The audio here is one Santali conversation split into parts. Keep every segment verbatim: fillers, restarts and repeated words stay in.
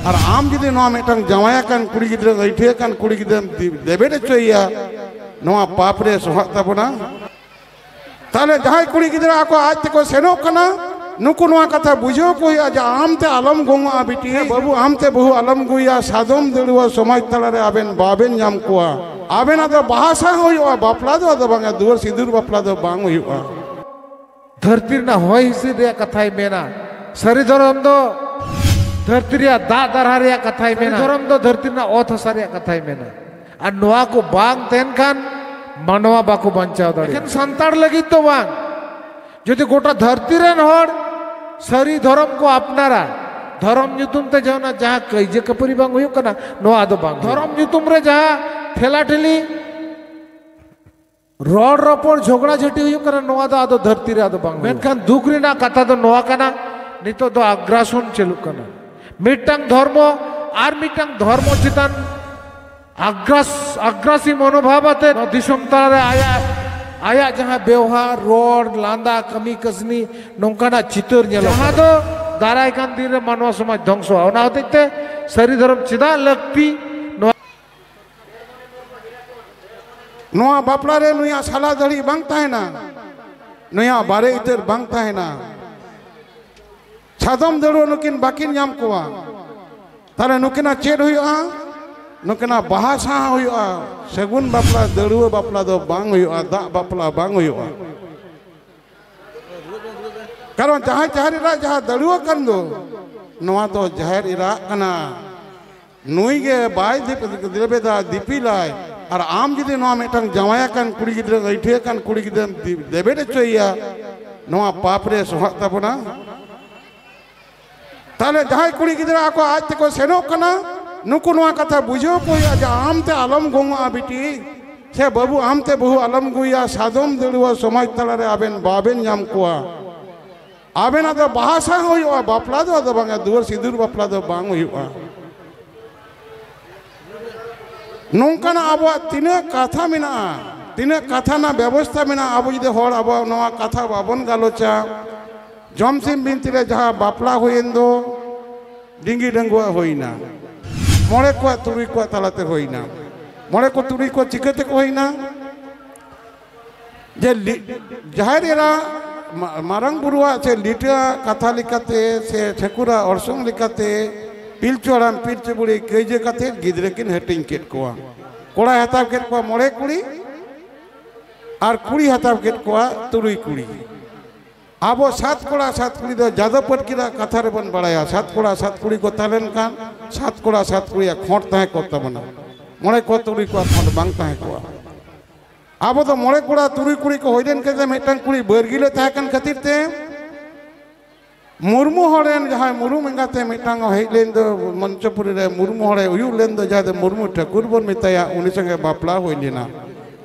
ᱟᱨ ᱟᱢ ᱡᱩᱫᱤ ᱱᱚᱣᱟ ᱢᱤᱫᱴᱟᱝ ᱡᱟᱶᱟᱭ ᱟᱠᱟᱱ ᱠᱩᱲᱤ ᱜᱤᱫᱽᱨᱟᱹ, ᱟᱹᱭᱴᱷᱟᱹ ᱟᱠᱟᱱ ᱠᱩᱲᱤ ᱜᱤᱫᱽᱨᱟᱹᱢ ᱫᱤ-, ᱞᱮᱵᱮᱫ ᱦᱚᱪᱚᱭᱮᱭᱟ, ᱱᱚᱣᱟ ᱯᱟᱯ ᱨᱮ ᱥᱚᱦᱟᱜ ᱛᱟᱵᱚᱱᱟ᱾ ᱛᱟᱦᱞᱮ ᱡᱟᱦᱟᱸᱭ ᱠᱩᱲᱤ ᱜᱤᱫᱽᱨᱟᱹ ᱟᱠᱚ ᱟᱡ ᱛᱮᱠᱚ ᱥᱮᱱᱚᱜ ᱠᱟᱱᱟ, ᱱᱩᱠᱩ ᱱᱚᱣᱟ ᱠᱟᱛᱷᱟ ᱵᱩᱡᱷᱟᱹᱣ ᱠᱚ ᱦᱩᱭᱩᱜᱼᱟ ᱡᱮ ᱟᱢ ᱛᱮ ᱟᱞᱚᱢ ᱜᱚᱝᱚᱜᱼᱟ ᱵᱤᱴᱤ, ᱵᱟᱹᱵᱩ ᱟᱢ ᱛᱮ ᱵᱟᱹᱦᱩ ᱟᱞᱚᱢ ᱟᱹᱜᱩᱭᱟ, ᱥᱟᱫᱚᱢ ᱫᱟᱹᱲᱩᱣᱟᱹ ᱥᱚᱢᱟᱡᱽ ᱛᱟᱞᱟᱨᱮ ᱟᱵᱮᱱ ᱵᱟᱵᱮᱱ ᱧᱟᱢ ᱠᱚᱣᱟ᱾ ᱟᱵᱮᱱᱟᱜ ᱫᱚ ᱵᱟᱦᱟ ᱥᱟᱦᱟ ᱦᱩᱭᱩᱜᱼᱟ, ᱵᱟᱯᱞᱟ ᱫᱚ ᱟᱫᱚ ᱵᱟᱝᱟ, ᱫᱩᱣᱟᱹᱨ ᱥᱤᱸᱫᱩᱨ ᱵᱟᱯᱞᱟ ᱫᱚ ᱵᱟᱝ ᱦᱩᱭᱩᱜᱼᱟ᱾ ᱫᱷᱟᱹᱨᱛᱤ ᱨᱮᱱᱟᱜ ᱦᱚᱭ ᱦᱤᱸᱥᱤᱫ ᱨᱮᱭᱟᱜ ᱠᱟᱛᱷᱟᱭ ᱢᱮᱱᱟ᱾ ᱥᱟᱹᱨᱤ ᱫᱷᱚᱨᱚᱢ ᱫᱚ ᱫᱷᱟᱹᱨᱛᱤ ᱨᱮᱭᱟᱜ ᱫᱟᱜ ᱫᱟᱨᱦᱟ ᱨᱮᱭᱟᱜ ᱠᱟᱛᱷᱟᱭ ᱢᱮᱱᱟ᱾ ᱥᱟᱹᱨᱤ ᱫᱷᱚᱨᱚᱢ ᱫᱚ ᱫᱷᱟᱹᱨᱛᱤ ᱨᱮᱱᱟᱜ ᱚᱛ ᱦᱟᱥᱟ ᱨᱮᱭᱟᱜ ᱠᱟᱛᱷᱟᱭ ᱢᱮᱱᱟ᱾ ᱟᱨ ᱱᱚᱣᱟ ᱠᱚ ᱵᱟᱝ ᱛᱟᱦᱮᱱ ᱠᱷᱟᱱ ᱢᱟᱱᱣᱟ ᱵᱟᱠᱚ ᱵᱟᱧᱪᱟᱣ ᱫᱟᱲᱮᱭᱟᱜᱼᱟ᱾ ᱮᱠᱷᱮᱱ ᱥᱟᱱᱛᱟᱲ ᱞᱟᱹᱜᱤᱫ ᱫᱚ ᱵᱟᱝ, ᱡᱩᱫᱤ ᱜᱚᱴᱟ ᱫᱷᱟᱹᱨᱛᱤ ᱨᱮᱱ ᱦᱚᱲ ᱥᱟᱹᱨᱤ ᱫᱷᱚᱨᱚᱢ ᱠᱚ ᱟᱯᱱᱟᱨᱟ, ᱫᱷᱚᱨᱚᱢ ᱧᱩᱛᱩᱢ ᱛᱮ ᱡᱟᱦᱟᱸ, ᱡᱟᱦᱟᱸ ᱠᱟᱹᱭᱡᱟᱹ ᱠᱷᱟᱹᱯᱟᱹᱨᱤ ᱵᱟᱝ ᱦᱩᱭᱩᱜ ᱠᱟᱱᱟ, ᱱᱚᱣᱟ ᱫᱚ ᱵᱟᱝ ᱦᱩᱭᱩᱜᱼᱟ᱾ ᱫᱷᱚᱨᱚᱢ ᱧᱩᱛᱩᱢ ᱨᱮ ᱡᱟᱦᱟᱸ ᱴᱷᱮᱞᱟ ᱴᱷᱮᱞᱤ ᱨᱚᱲ ᱨᱚᱯᱚᱲ ᱡᱷᱚᱜᱽᱲᱟ ᱡᱷᱟᱹᱴᱤ ᱦᱩᱭᱩᱜ ᱠᱟᱱᱟ, ᱱᱚᱣᱟ ᱫᱚ ᱟᱫᱚ ᱫᱷᱟᱹᱨᱛᱤ ᱨᱮ ᱟᱫᱚ ᱵᱟᱝ ᱦᱩᱭᱩᱜᱼᱟ᱾ ᱢᱮᱱᱠᱷᱟᱱ ᱫᱩᱠ ᱨᱮᱱᱟᱜ ᱠᱟᱛᱷᱟ ᱫᱚ ᱱᱚᱣᱟ ᱠᱟᱱᱟ, ᱱᱤᱛᱚᱜ ᱫᱚ ᱟᱜᱽᱨᱟᱥᱚᱱ ᱪᱟᱹᱞᱩᱜ ᱠᱟᱱᱟ᱾ ᱢᱤᱫᱴᱟᱝ ᱫᱷᱚᱨᱢᱚ ᱟᱨ ᱢᱤᱫᱴᱟᱝ ᱫᱷᱚᱨᱢᱚ ᱪᱮᱛᱟᱱ ᱟᱜᱽᱨᱟᱥ, ᱟᱜᱽᱨᱟᱥᱤ ᱢᱚᱱᱳᱵᱷᱟᱵ ᱟᱛᱮ ᱱᱚᱣᱟ ᱫᱤᱥᱚᱢ ᱛᱟᱞᱟᱨᱮ ᱟᱭᱟᱜ, ᱟᱭᱟᱜ ᱡᱟᱦᱟᱸ ᱵᱮᱣᱦᱟᱨ, ᱨᱚᱲ, ᱞᱟᱸᱫᱟ, ᱠᱟᱹᱢᱤ ᱠᱟᱹᱥᱱᱤ, ᱱᱚᱝᱠᱟᱱᱟᱜ ᱪᱤᱛᱟᱹᱨ ᱧᱮᱞᱚᱜ ᱡᱟᱦᱟᱸ ᱠᱟᱱᱟ᱾ ᱫᱚ ᱫᱟᱨᱟᱭ ᱠᱟᱱ ᱫᱤᱱ ᱨᱮ ᱢᱟᱱᱣᱟ ᱥᱚᱢᱟᱡᱽ ᱫᱷᱚᱝᱥᱚᱜᱼᱟ᱾ ᱚᱱᱟ ᱦᱚᱛᱮᱡ ᱛᱮ ᱥᱟᱹᱨᱤ ᱫᱷᱚᱨᱚᱢ ᱪᱮᱫᱟᱜ ᱞᱟᱹᱠᱛᱤ, ᱱᱚᱣᱟ ᱱᱚᱣᱟ ᱵᱟᱯᱞᱟ ᱨᱮ ᱱᱩᱭᱟᱜ ᱥᱟᱞᱟ ᱫᱟᱲᱦᱤ ᱵᱟᱝ ᱛᱟᱦᱮᱱᱟ, ᱱᱩᱭᱟᱜ ᱵᱟᱨᱮ ᱤᱛᱟᱹᱨ ᱵᱟᱝ ᱛᱟᱦᱮᱱᱟ, ᱥᱟᱫᱚᱢ ᱫᱟᱹᱲᱩᱣᱟᱹ ᱱᱩᱠᱤᱱ ᱵᱟᱹᱠᱤᱱ ᱧᱟᱢ ᱠᱚᱣᱟ, ᱛᱟᱦᱞᱮ ᱱᱩᱠᱤᱱᱟᱜ ᱪᱮᱫ ᱦᱩᱭᱩᱜᱼᱟ? ᱱᱩᱠᱤᱱᱟᱜ ᱵᱟᱦᱟ ᱥᱟᱦᱟ ᱦᱩᱭᱩᱜᱼᱟ᱾ ᱥᱟᱹᱜᱩᱱ ᱵᱟᱯᱞᱟ, ᱫᱟᱹᱲᱩᱣᱟᱹ ᱵᱟᱯᱞᱟ ᱫᱚ ᱵᱟᱝ ᱦᱩᱭᱩᱜᱼᱟ, ᱫᱟᱜ ᱵᱟᱯᱞᱟ ᱵᱟᱝ ᱦᱩᱭᱩᱜᱼᱟ᱾ ᱠᱟᱨᱚᱱ ᱡᱟᱦᱟᱸᱭ ᱡᱟᱦᱮᱨ ᱮᱨᱟ ᱡᱟᱦᱟᱸ ᱫᱟᱹᱲᱩᱣᱟᱹ ᱠᱟᱱ ᱫᱚ, ᱱᱚᱣᱟ ᱫᱚ ᱡᱟᱦᱮᱨ ᱮᱨᱟ ᱠᱟᱱᱟ᱾ ᱱᱩᱭ ᱜᱮ ᱵᱟᱭ ᱫᱤᱯ-, ᱞᱮᱵᱮᱫᱟ, ᱫᱤᱯᱤᱞᱟᱭ᱾ ᱟᱨ ᱟᱢ ᱡᱩᱫᱤ ᱱᱚᱣᱟ ᱢᱤᱫᱴᱟᱝ ᱡᱟᱶᱟᱭ ᱟᱠᱟᱱ ᱠᱩᱲᱤ ᱜᱤᱫᱽᱨᱟᱹ, ᱟᱹᱭᱴᱷᱟᱹ ᱟᱠᱟᱱ ᱠᱩᱲᱤ ᱜᱤᱫᱽᱨᱟᱹᱢ ᱫᱤ-, ᱞᱮᱵᱮᱫ ᱦᱚᱪᱚᱭᱮᱭᱟ, ᱱᱚᱣᱟ ᱯᱟᱯ ᱨᱮ ᱥᱚᱦᱟᱜ ᱛᱟᱵᱚᱱᱟ᱾ ᱛᱟᱦᱞᱮ ᱡᱟᱦᱟᱸᱭ ᱠᱩᱲᱤ ᱜᱤᱫᱽᱨᱟᱹ ᱟᱠᱚ ᱟᱡ ᱛᱮᱠᱚ ᱥᱮᱱᱚᱜ ᱠᱟᱱᱟ, ᱱᱩᱠᱩ ᱱᱚᱣᱟ ᱠᱟᱛᱷᱟ ᱵᱩᱡᱷᱟᱹᱣ ᱠᱚ ᱦᱩᱭᱩᱜᱼᱟ ᱡᱮ ᱟᱢ ᱛᱮ ᱟᱞᱚᱢ ᱜᱚᱝᱚᱜᱼᱟ ᱵᱤᱴᱤ, ᱥᱮ ᱵᱟᱹᱵᱩ ᱟᱢ ᱛᱮ ᱵᱟᱹᱦᱩ ᱟᱞᱚᱢ ᱟᱹᱜᱩᱭᱟ, ᱥᱟᱫᱚᱢ ᱫᱟᱹᱲᱩᱣᱟᱹ ᱥᱚᱢᱟᱡᱽ ᱛᱟᱞᱟᱨᱮ ᱟᱵᱮᱱ ᱵᱟᱵᱮᱱ ᱧᱟᱢ ᱠᱚᱣᱟ᱾ ᱟᱵᱮᱱᱟᱜ ᱫᱚ ᱵᱟᱦᱟ ᱥᱟᱦᱟ ᱦᱩᱭᱩᱜᱼᱟ, ᱵᱟᱯᱞᱟ ᱫᱚ ᱟᱫᱚ ᱵᱟᱝᱟ, ᱫᱩᱣᱟᱹᱨ ᱥᱤᱸᱫᱩᱨ ᱵᱟᱯᱞᱟ ᱫᱚ ᱵᱟᱝ ᱦᱩᱭᱩᱜᱼᱟ᱾ ᱱᱚᱝᱠᱟᱱᱟᱜ ᱟᱵᱚᱣᱟᱜ ᱛᱤᱱᱟᱹᱜ ᱠᱟᱛᱷᱟ ᱢᱮᱱᱟᱜᱼᱟ, ᱛᱤᱱᱟᱹᱜ ᱠᱟᱛᱷᱟ ᱨᱮᱱᱟᱜ ᱵᱮᱵᱚᱥᱛᱷᱟ ᱢᱮᱱᱟᱜᱼᱟ, ᱟᱵᱚ ᱡᱩᱫᱤ ᱦᱚᱲ ᱟᱵᱚᱣᱟᱜ ᱱᱚᱣᱟ ᱠᱟᱛᱷᱟ ᱵᱟᱵᱚᱱ ᱜᱟᱞᱚᱪᱟ, ᱡᱚᱢᱥᱤᱢ ᱵᱤᱱᱛᱤ ᱨᱮ ᱡᱟᱦᱟᱸ ᱵᱟᱯᱞᱟ ᱦᱩᱭᱮᱱ ᱫᱚ, ᱰᱤᱝᱜᱤ ᱰᱟᱺᱜᱩᱣᱟᱹ ᱦᱩᱭᱱᱟ, ᱢᱚᱬᱮ ᱠᱚᱣᱟᱜ ᱛᱩᱨᱩᱭ ᱠᱚᱣᱟᱜ ᱛᱟᱞᱟᱛᱮ ᱦᱩᱭᱱᱟ᱾ ᱢᱚᱬᱮ ᱠᱚ ᱛᱩᱨᱩᱭ ᱠᱚ ᱪᱤᱠᱟᱹ ᱛᱮᱠᱚ ᱦᱩᱭᱱᱟ? ᱡᱮ ᱞᱤ-, ᱡᱟᱦᱮᱨ ᱮᱨᱟ ᱢᱟ-, ᱢᱟᱨᱟᱝ ᱵᱩᱨᱩᱣᱟᱜ ᱥᱮ ᱞᱤᱴᱟᱹᱣᱟᱜ ᱠᱟᱛᱷᱟ ᱞᱮᱠᱟᱛᱮ ᱥᱮ ᱴᱷᱟᱹᱠᱩᱨᱟᱜ ᱚᱨᱥᱚᱝ ᱞᱮᱠᱟᱛᱮ ᱯᱤᱞᱪᱩ ᱦᱟᱲᱟᱢ ᱯᱤᱞᱪᱩ ᱵᱩᱲᱦᱤ ᱠᱟᱹᱭᱡᱟᱹ ᱠᱟᱛᱮ ᱜᱤᱫᱽᱨᱟᱹ ᱠᱤᱱ ᱦᱟᱹᱴᱤᱧ ᱠᱮᱫ ᱠᱚᱣᱟ᱾ ᱠᱚᱲᱟᱭ ᱦᱟᱛᱟᱣ ᱠᱮᱫ ᱠᱚᱣᱟ ᱢᱚᱬᱮ ᱠᱩᱲᱤ ᱟᱨ ᱠᱩᱲᱤ ᱦᱟᱛᱟᱣ ᱠᱮᱫ ᱠᱚᱣᱟ ᱛᱩᱨᱩᱭ ᱠᱩᱲᱤ᱾ ᱟᱵᱚ ᱥᱟᱛ ᱠᱚᱲᱟ ᱥᱟᱛ ᱠᱩᱲᱤ ᱫᱚ ᱡᱟᱫᱚᱵ ᱯᱟᱹᱴᱠᱤ ᱨᱮᱱᱟᱜ ᱠᱟᱛᱷᱟ ᱨᱮᱵᱚᱱ ᱵᱟᱲᱟᱭᱟ᱾ ᱥᱟᱛ ᱠᱚᱲᱟ ᱥᱟᱛ ᱠᱩᱲᱤ ᱠᱚ ᱛᱟᱦᱮᱸ ᱞᱮᱱᱠᱷᱟᱱ ᱥᱟᱛ ᱠᱚᱲᱟ ᱥᱟᱛ ᱠᱩᱲᱤᱭᱟᱜ ᱠᱷᱚᱸᱰ ᱛᱟᱦᱮᱸ ᱠᱚᱜ ᱛᱟᱵᱚᱱᱟ, ᱢᱚᱬᱮ ᱠᱚ ᱛᱩᱨᱩᱭ ᱠᱚᱣᱟᱜ ᱠᱷᱚᱸᱰ ᱵᱟᱝ ᱛᱟᱦᱮᱸ ᱠᱚᱜᱼᱟ᱾ ᱟᱵᱚ ᱫᱚ ᱢᱚᱬᱮ ᱠᱚᱲᱟ ᱛᱩᱨᱩᱭ ᱠᱩᱲᱤ ᱠᱚ ᱦᱩᱭ ᱞᱮᱱ ᱠᱷᱟᱱ ᱢᱤᱫᱴᱟᱝ ᱠᱩᱲᱤ ᱵᱟᱹᱨᱜᱤᱞᱮ ᱛᱟᱦᱮᱸ ᱠᱟᱱ ᱠᱷᱟᱹᱛᱤᱨ ᱛᱮ ᱢᱩᱨᱢᱩ ᱦᱚᱲ ᱨᱮᱱ ᱡᱟᱦᱟᱸᱭ ᱢᱩᱨᱢᱩ ᱮᱸᱜᱟᱛᱮ ᱢᱤᱫᱴᱟᱝ ᱦᱮᱡ ᱞᱮᱱ ᱫᱚ ᱢᱚᱧᱪᱚᱯᱩᱨᱤ ᱨᱮ, ᱢᱩᱨᱢᱩ ᱦᱚᱲᱮ ᱩᱭᱩᱜ ᱞᱮᱱ ᱫᱚ, ᱡᱟᱦᱟᱸᱭ ᱫᱚ ᱢᱩᱨᱢᱩ ᱴᱷᱟᱹᱠᱩᱨ ᱵᱚᱱ ᱢᱮᱛᱟᱭᱟ, ᱩᱱᱤ ᱥᱚᱸᱜᱮ ᱵᱟᱯᱞᱟ ᱦᱩᱭ ᱞᱮᱱᱟ᱾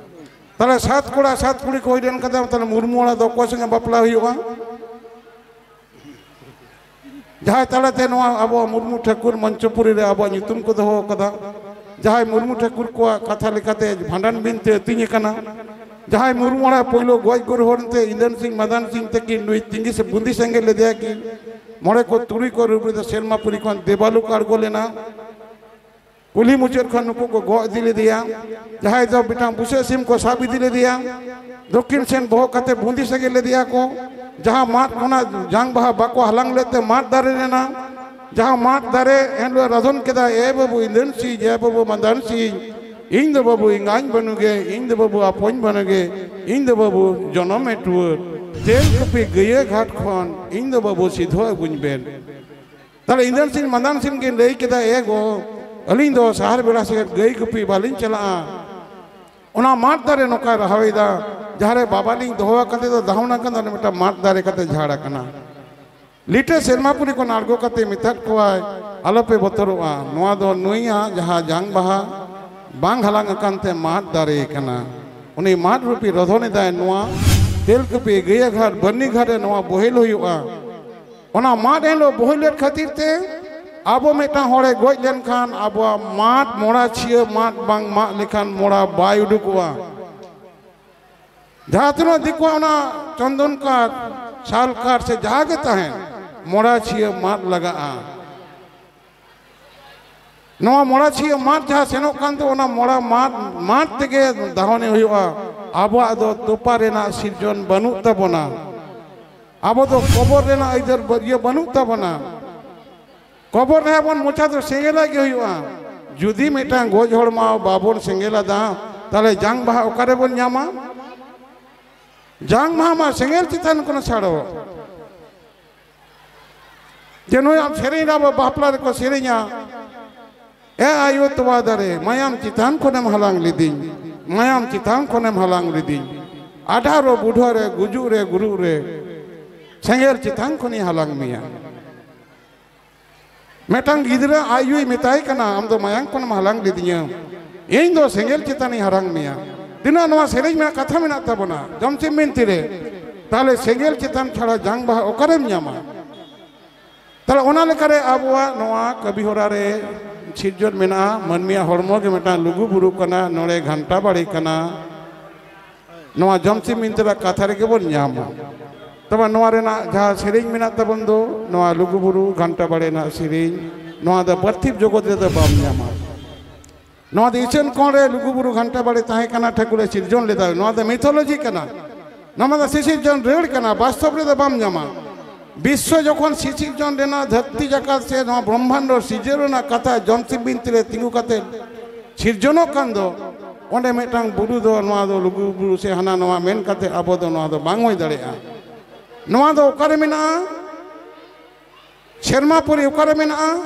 ᱛᱟᱦᱞᱮ ᱥᱟᱛ ᱠᱚᱲᱟ ᱥᱟᱛ ᱠᱩᱲᱤ ᱠᱚ ᱦᱩᱭ ᱞᱮᱱ ᱠᱷᱟᱱ ᱛᱟᱦᱞᱮ ᱢᱩᱨᱢᱩ ᱦᱚᱲᱟᱜ ᱫᱚ ᱚᱠᱚᱭ ᱥᱚᱸᱜᱮ ᱵᱟᱯᱞᱟ ᱦᱩᱭᱩᱜᱼᱟ? ᱡᱟᱦᱟᱸᱭ ᱛᱟᱞᱟᱛᱮ ᱱᱚᱣᱟ ᱟᱵᱚᱣᱟᱜ ᱢᱩᱨᱢᱩ ᱴᱷᱟᱹᱠᱩᱨ ᱢᱚᱧᱪᱚᱯᱩᱨᱤ ᱨᱮ ᱟᱵᱚᱣᱟᱜ ᱧᱩᱛᱩᱢ ᱠᱚ ᱫᱚᱦᱚ ᱟᱠᱟᱫᱟ, ᱡᱟᱦᱟᱸᱭ ᱢᱩᱨᱢᱩ ᱴᱷᱟᱹᱠᱩᱨ ᱠᱚᱣᱟᱜ ᱠᱟᱛᱷᱟ ᱞᱮᱠᱟᱛᱮ ᱵᱷᱟᱸᱰᱟᱱ ᱵᱤᱱᱛᱤ ᱟᱹᱛᱤᱧ ᱟᱠᱟᱱᱟ, ᱡᱟᱦᱟᱸᱭ ᱢᱩᱨᱢᱩ ᱦᱚᱲᱟᱜ ᱯᱳᱭᱞᱳ ᱜᱚᱡ ᱜᱩᱨ ᱦᱚᱲ ᱮᱱᱛᱮ ᱤᱸᱫᱟᱹᱱ ᱥᱤᱝ ᱢᱟᱫᱟᱱ ᱥᱤᱝ ᱛᱟᱹᱠᱤᱱ ᱱᱩᱭ ᱛᱤᱸᱜᱤ ᱥᱮ ᱵᱩᱸᱫᱤ ᱥᱮᱸᱜᱮᱞ ᱞᱮᱫᱮᱭᱟ ᱠᱤᱱ, ᱢᱚᱬᱮ ᱠᱚ ᱛᱩᱨᱩᱭ ᱠᱚ ᱨᱩᱯ ᱨᱮᱫᱚ ᱥᱮᱨᱢᱟᱯᱩᱨᱤ ᱠᱷᱚᱱ ᱫᱮᱵᱟᱞᱳᱠ ᱟᱬᱜᱚ ᱞᱮᱱᱟ᱾ ᱠᱩᱞᱦᱤ ᱢᱩᱪᱟᱹᱫ ᱠᱷᱚᱱ ᱱᱩᱠᱩ ᱠᱚ ᱜᱚᱜ ᱤᱫᱤ ᱞᱮᱫᱮᱭᱟ᱾ ᱡᱟᱦᱟᱸᱭ ᱫᱚ ᱢᱤᱫᱴᱟᱝ ᱵᱩᱥᱟᱹᱜ ᱥᱤᱢ ᱠᱚ ᱥᱟᱵ ᱤᱫᱤ ᱞᱮᱫᱮᱭᱟ, ᱫᱚᱠᱠᱷᱤᱱ ᱥᱮᱱ ᱵᱚᱦᱚᱜ ᱠᱟᱛᱮ ᱵᱩᱸᱫᱤ ᱥᱮᱸᱜᱮᱞ ᱞᱮᱫᱮᱭᱟ ᱠᱚ᱾ ᱡᱟᱦᱟᱸ ᱢᱟᱫ ᱠᱷᱚᱱᱟᱜ ᱡᱟᱝ ᱵᱟᱦᱟ ᱵᱟᱠᱚ ᱦᱟᱞᱟᱝ ᱞᱮᱫ ᱛᱮ ᱢᱟᱫ ᱫᱟᱨᱮ ᱞᱮᱱᱟ᱾ ᱡᱟᱦᱟᱸ ᱢᱟᱫ ᱫᱟᱨᱮ ᱮᱱᱦᱤᱞᱳᱜ ᱨᱟᱫᱷᱚᱱ ᱠᱮᱫᱟ, "ᱮ ᱵᱟᱹᱵᱩ ᱤᱸᱫᱟᱹᱱ ᱥᱤᱧ, ᱮ ᱵᱟᱹᱵᱩ ᱢᱟᱸᱫᱟᱱ ᱥᱤᱧ, ᱤᱧ ᱫᱚ ᱵᱟᱹᱵᱩ ᱮᱸᱜᱟᱧ ᱵᱟᱹᱱᱩᱜᱮ, ᱤᱧ ᱫᱚ ᱵᱟᱹᱵᱩ ᱟᱯᱚᱧ ᱵᱟᱹᱱᱩᱜᱮ, ᱤᱧ ᱫᱚ ᱵᱟᱹᱵᱩ ᱡᱚᱱᱚᱢ ᱮᱴᱩᱣᱟᱹᱨ, ᱛᱮᱞ ᱠᱩᱯᱤ ᱜᱟᱹᱭᱟᱹ ᱜᱷᱟᱴ ᱠᱷᱚᱱ ᱤᱧ ᱫᱚ ᱵᱟᱹᱵᱩ ᱥᱤᱫᱷᱚ ᱟᱹᱜᱩᱧ ᱵᱮᱱ᱾" ᱛᱟᱦᱞᱮ ᱤᱸᱫᱟᱹᱱ ᱥᱤᱧ ᱢᱟᱸᱫᱟᱱ ᱥᱤᱧ ᱠᱤᱱ ᱞᱟᱹᱭ ᱠᱮᱫᱟ, "ᱮ ᱜᱚ, ᱟᱹᱞᱤᱧ ᱫᱚ ᱥᱟᱦᱟᱨ ᱵᱮᱲᱟ ᱥᱮᱫ ᱜᱟᱹᱭ ᱜᱩᱯᱤ ᱵᱟᱹᱞᱤᱧ ᱪᱟᱞᱟᱜᱼᱟ᱾" ᱚᱱᱟ ᱢᱟᱫ ᱫᱟᱨᱮ ᱱᱚᱝᱠᱟᱭ ᱨᱟᱦᱟᱣ ᱮᱫᱟ, ᱡᱟᱦᱟᱸ ᱨᱮ ᱵᱟᱵᱟ ᱞᱤᱧ ᱫᱚᱦᱚ ᱟᱠᱟᱫᱮ ᱫᱚ ᱫᱟᱦᱚᱱ ᱟᱠᱟᱱ ᱫᱚ ᱢᱤᱫᱴᱟᱝ ᱢᱟᱫ ᱫᱟᱨᱮ ᱠᱟᱛᱮ ᱡᱷᱟᱲ ᱟᱠᱟᱱᱟ᱾ ᱞᱤᱴᱟᱹ ᱥᱮᱨᱢᱟᱯᱩᱨᱤ ᱠᱷᱚᱱ ᱟᱬᱜᱚ ᱠᱟᱛᱮ ᱢᱮᱛᱟᱫ ᱠᱚᱣᱟᱭ, "ᱟᱞᱚᱯᱮ ᱵᱚᱛᱚᱨᱚᱜᱼᱟ, ᱱᱚᱣᱟ ᱫᱚ ᱱᱩᱭᱟᱜ ᱡᱟᱦᱟᱸ ᱡᱟᱝ ᱵᱟᱦᱟ ᱵᱟᱝ ᱦᱟᱞᱟᱝ ᱟᱠᱟᱱ ᱛᱮ ᱢᱟᱫ ᱫᱟᱨᱮ ᱠᱟᱱᱟ᱾ ᱩᱱᱤ ᱢᱟᱫ ᱨᱩᱯᱤ ᱨᱚᱫᱷᱚᱱ ᱮᱫᱟᱭ ᱱᱚᱣᱟ ᱛᱮᱞ ᱠᱩᱯᱤ ᱜᱟᱹᱭᱟᱹ ᱜᱷᱟᱴ, ᱵᱟᱹᱨᱱᱤ ᱜᱷᱟᱴ ᱨᱮ ᱱᱚᱣᱟ ᱵᱚᱦᱮᱞ ᱦᱩᱭᱩᱜᱼᱟ᱾" ᱚᱱᱟ ᱢᱟᱫ ᱮᱱᱦᱤᱞᱳᱜ ᱵᱚᱦᱮᱞ ᱞᱮᱫ ᱠᱷᱟᱹᱛᱤᱨ ᱛᱮ ᱟᱵᱚ ᱢᱤᱫᱴᱟᱝ ᱦᱚᱲᱮ ᱜᱚᱡ ᱞᱮᱱᱠᱷᱟᱱ ᱟᱵᱚᱣᱟᱜ ᱢᱟᱫ ᱢᱚᱲᱟ ᱪᱷᱤᱭᱟᱹ ᱢᱟᱫ ᱵᱟᱝ ᱢᱟᱜ ᱞᱮᱠᱷᱟᱱ ᱢᱚᱲᱟ ᱵᱟᱭ ᱩᱰᱩᱠᱚᱜᱼᱟ᱾ ᱡᱟᱦᱟᱸ ᱛᱤᱱᱟᱹᱜ ᱫᱤᱠᱩᱣᱟᱜ ᱚᱱᱟ ᱪᱚᱱᱫᱚᱱ ᱠᱟᱴ, ᱥᱟᱞ ᱠᱟᱴ ᱥᱮ ᱡᱟᱦᱟᱸ ᱜᱮ ᱛᱟᱦᱮᱱ, ᱢᱚᱲᱟ ᱪᱷᱤᱭᱟᱹ ᱢᱟᱫ ᱞᱟᱜᱟᱜᱼᱟ᱾ ᱱᱚᱣᱟ ᱢᱚᱲᱟ ᱪᱷᱤᱭᱟᱹ ᱢᱟᱫ ᱡᱟᱦᱟᱸ ᱥᱮᱱᱚᱜ ᱠᱟᱱ ᱫᱚ, ᱚᱱᱟ ᱢᱚᱲᱟ ᱢᱟᱫ, ᱢᱟᱫ ᱛᱮᱜᱮ ᱫᱟᱦᱚᱱᱮ ᱦᱩᱭᱩᱜᱼᱟ᱾ ᱟᱵᱚᱣᱟᱜ ᱫᱚ ᱛᱚᱯᱟ ᱨᱮᱱᱟᱜ ᱥᱤᱨᱡᱚᱱ ᱵᱟᱹᱱᱩᱜ ᱛᱟᱵᱚᱱᱟ᱾ ᱟᱵᱚ ᱫᱚ ᱠᱚᱵᱚᱨ ᱨᱮᱱᱟᱜ ᱟᱹᱭᱫᱟᱹᱨ ᱵᱟᱹ-, ᱤᱭᱟᱹ ᱵᱟᱹᱱᱩᱜ ᱛᱟᱵᱚᱱᱟ᱾ ᱠᱚᱵᱚᱨ ᱨᱮᱦᱚᱸ ᱵᱚᱱ ᱢᱚᱪᱟ ᱫᱚ ᱥᱮᱸᱜᱮᱞᱟᱜ ᱜᱮ ᱦᱩᱭᱩᱜᱼᱟ᱾ ᱡᱩᱫᱤ ᱢᱤᱫᱴᱟᱝ ᱜᱚᱡ ᱦᱚᱲᱢᱟ ᱵᱟᱵᱚᱱ ᱥᱮᱸᱜᱮᱞ ᱟᱫᱟ, ᱛᱟᱦᱞᱮ ᱡᱟᱝ ᱵᱟᱦᱟ ᱚᱠᱟᱨᱮᱵᱚᱱ ᱧᱟᱢᱟ? ᱡᱟᱝ ᱵᱟᱦᱟ ᱢᱟ ᱥᱮᱸᱜᱮᱞ ᱪᱮᱛᱟᱱ ᱠᱷᱚᱱ ᱥᱟᱲᱚᱜ᱾ ᱡᱮ ᱱᱩᱭ ᱟᱢ ᱥᱮᱨᱮᱧ ᱨᱮ ᱟᱵᱚ ᱵᱟᱯᱞᱟ ᱨᱮᱠᱚ ᱥᱮᱨᱮᱧᱟ, "ᱮ ᱟᱭᱳ ᱛᱚᱣᱟ ᱫᱟᱨᱮ, ᱢᱟᱭᱟᱢ ᱪᱮᱛᱟᱱ ᱠᱷᱚᱱᱮᱢ ᱦᱟᱞᱟᱝ ᱞᱤᱫᱤᱧ, ᱢᱟᱭᱟᱢ ᱪᱮᱛᱟᱱ ᱠᱷᱚᱱᱮᱢ ᱦᱟᱞᱟᱝ ᱞᱤᱫᱤᱧ, ᱟᱰᱷᱟᱨᱚ ᱵᱩᱰᱷᱟᱹ ᱨᱮ, ᱜᱩᱡᱩᱜ ᱨᱮ, ᱜᱩᱨᱩᱜ ᱨᱮ, ᱥᱮᱸᱜᱮᱞ ᱪᱮᱛᱟᱱ ᱠᱷᱚᱱᱤᱧ ᱦᱟᱞᱟᱝ ᱢᱮᱭᱟ᱾" ᱢᱤᱫᱴᱟᱝ ᱜᱤᱫᱽᱨᱟᱹ ᱟᱡ ᱭᱩᱭ ᱢᱮᱛᱟᱭ ᱠᱟᱱᱟ, "ᱟᱢ ᱫᱚ ᱢᱟᱭᱟᱢ ᱠᱷᱚᱱᱮᱢ ᱦᱟᱞᱟᱝ ᱞᱤᱫᱤᱧᱟ, ᱤᱧ ᱫᱚ ᱥᱮᱸᱜᱮᱞ ᱪᱮᱛᱟᱱᱤᱧ ᱦᱟᱞᱟᱝ ᱢᱮᱭᱟ᱾" ᱛᱤᱱᱟᱹᱜ ᱱᱚᱣᱟ ᱥᱮᱨᱮᱧ ᱨᱮᱱᱟᱜ ᱠᱟᱛᱷᱟ ᱢᱮᱱᱟᱜ ᱛᱟᱵᱚᱱᱟ ᱡᱚᱢᱥᱤᱢ ᱵᱤᱱᱛᱤ ᱨᱮ, ᱛᱟᱦᱞᱮ ᱥᱮᱸᱜᱮᱞ ᱪᱮᱛᱟᱱ ᱪᱷᱟᱲᱟ ᱡᱟᱝ ᱵᱟᱦᱟ ᱚᱠᱟᱨᱮᱢ ᱧᱟᱢᱟ? ᱛᱟᱦᱞᱮ ᱚᱱᱟ ᱞᱮᱠᱟᱨᱮ ᱟᱵᱚᱣᱟᱜ ᱱᱚᱣᱟ ᱠᱟᱹᱢᱤ ᱦᱚᱨᱟ ᱨᱮ ᱥᱤᱨᱡᱚᱱ ᱢᱮᱱᱟᱜᱼᱟ᱾ ᱢᱟᱹᱱᱢᱤᱭᱟᱜ ᱦᱚᱲᱢᱚ ᱜᱮ ᱢᱤᱫᱴᱟᱝ ᱞᱩᱜᱩ ᱵᱩᱨᱩ ᱠᱟᱱᱟ, ᱱᱚᱰᱮ ᱜᱷᱟᱱᱴᱟ ᱵᱟᱲᱮ ᱠᱟᱱᱟ᱾ ᱱᱚᱣᱟ ᱡᱚᱢᱥᱤᱢ ᱵᱤᱱᱛᱤ ᱨᱮᱱᱟᱜ ᱠᱟᱛᱷᱟ ᱨᱮᱜᱮ ᱵᱚᱱ ᱧᱟᱢᱟ᱾ ᱛᱚᱵᱮ ᱱᱚᱣᱟ ᱨᱮᱱᱟᱜ ᱡᱟᱦᱟᱸ ᱥᱮᱨᱮᱧ ᱢᱮᱱᱟᱜ ᱛᱟᱵᱚᱱ ᱫᱚ, ᱱᱚᱣᱟ ᱞᱩᱜᱩ ᱵᱩᱨᱩ ᱜᱷᱟᱱᱴᱟ ᱵᱟᱲᱮ ᱨᱮᱱᱟᱜ ᱥᱮᱨᱮᱧ, ᱱᱚᱣᱟ ᱫᱚ ᱯᱟᱨᱛᱷᱤᱵ ᱡᱚᱜᱚᱛ ᱨᱮᱫᱚ ᱵᱟᱢ ᱧᱟᱢᱟ᱾ ᱱᱚᱣᱟ ᱫᱚ ᱤᱥᱟᱹᱱ ᱠᱚᱬ ᱨᱮ ᱞᱩᱜᱩ ᱵᱩᱨᱩ ᱜᱷᱟᱱᱴᱟ ᱵᱟᱲᱮ ᱛᱟᱦᱮᱸ ᱠᱟᱱᱟ, ᱴᱷᱟᱹᱠᱩᱨᱮ ᱥᱤᱨᱡᱚᱱ ᱞᱮᱫᱟ᱾ ᱱᱚᱣᱟ ᱫᱚ ᱢᱤᱛᱷᱳᱞᱚᱡᱤ ᱠᱟᱱᱟ, ᱱᱚᱣᱟ ᱫᱚ ᱥᱤᱥᱤᱨᱡᱚᱱ ᱨᱟᱹᱲ ᱠᱟᱱᱟ, ᱵᱟᱥᱛᱚᱵ ᱨᱮᱫᱚ ᱵᱟᱢ ᱧᱟᱢᱟ᱾ ᱵᱤᱥᱥᱚ ᱡᱚᱠᱷᱚᱱ ᱥᱤᱥᱤᱨᱡᱚᱱ ᱨᱮᱱᱟᱜ, ᱫᱷᱟᱹᱨᱛᱤ ᱡᱟᱠᱟᱛ ᱥᱮ ᱱᱚᱣᱟ ᱵᱨᱚᱦᱢᱟᱱᱰ ᱥᱤᱨᱡᱟᱹᱣ ᱨᱮᱱᱟᱜ ᱠᱟᱛᱷᱟ ᱡᱚᱢᱥᱤᱢ ᱵᱤᱱᱛᱤ ᱨᱮ ᱛᱤᱸᱜᱩ ᱠᱟᱛᱮ ᱥᱤᱨᱡᱚᱱᱚᱜ ᱠᱟᱱ ᱫᱚ, ᱚᱸᱰᱮ ᱢᱤᱫᱴᱟᱝ ᱵᱩᱨᱩ ᱫᱚ ᱱᱚᱣᱟ ᱫᱚ ᱞᱩᱜᱩ ᱵᱩᱨᱩ ᱥᱮ ᱦᱟᱱᱟ ᱱᱚᱣᱟ ᱢᱮᱱ ᱠᱟᱛᱮ ᱟᱵᱚ ᱫᱚ ᱱᱚᱣᱟ ᱫᱚ ᱵᱟᱝ ᱦᱩᱭ ᱫᱟᱲᱮᱭᱟᱜᱼᱟ᱾ ᱱᱚᱣᱟ ᱫᱚ ᱚᱠᱟᱨᱮ ᱢᱮᱱᱟᱜᱼᱟ? ᱥᱮᱨᱢᱟ ᱯᱩᱨᱤ ᱚᱠᱟᱨᱮ ᱢᱮᱱᱟᱜᱼᱟ?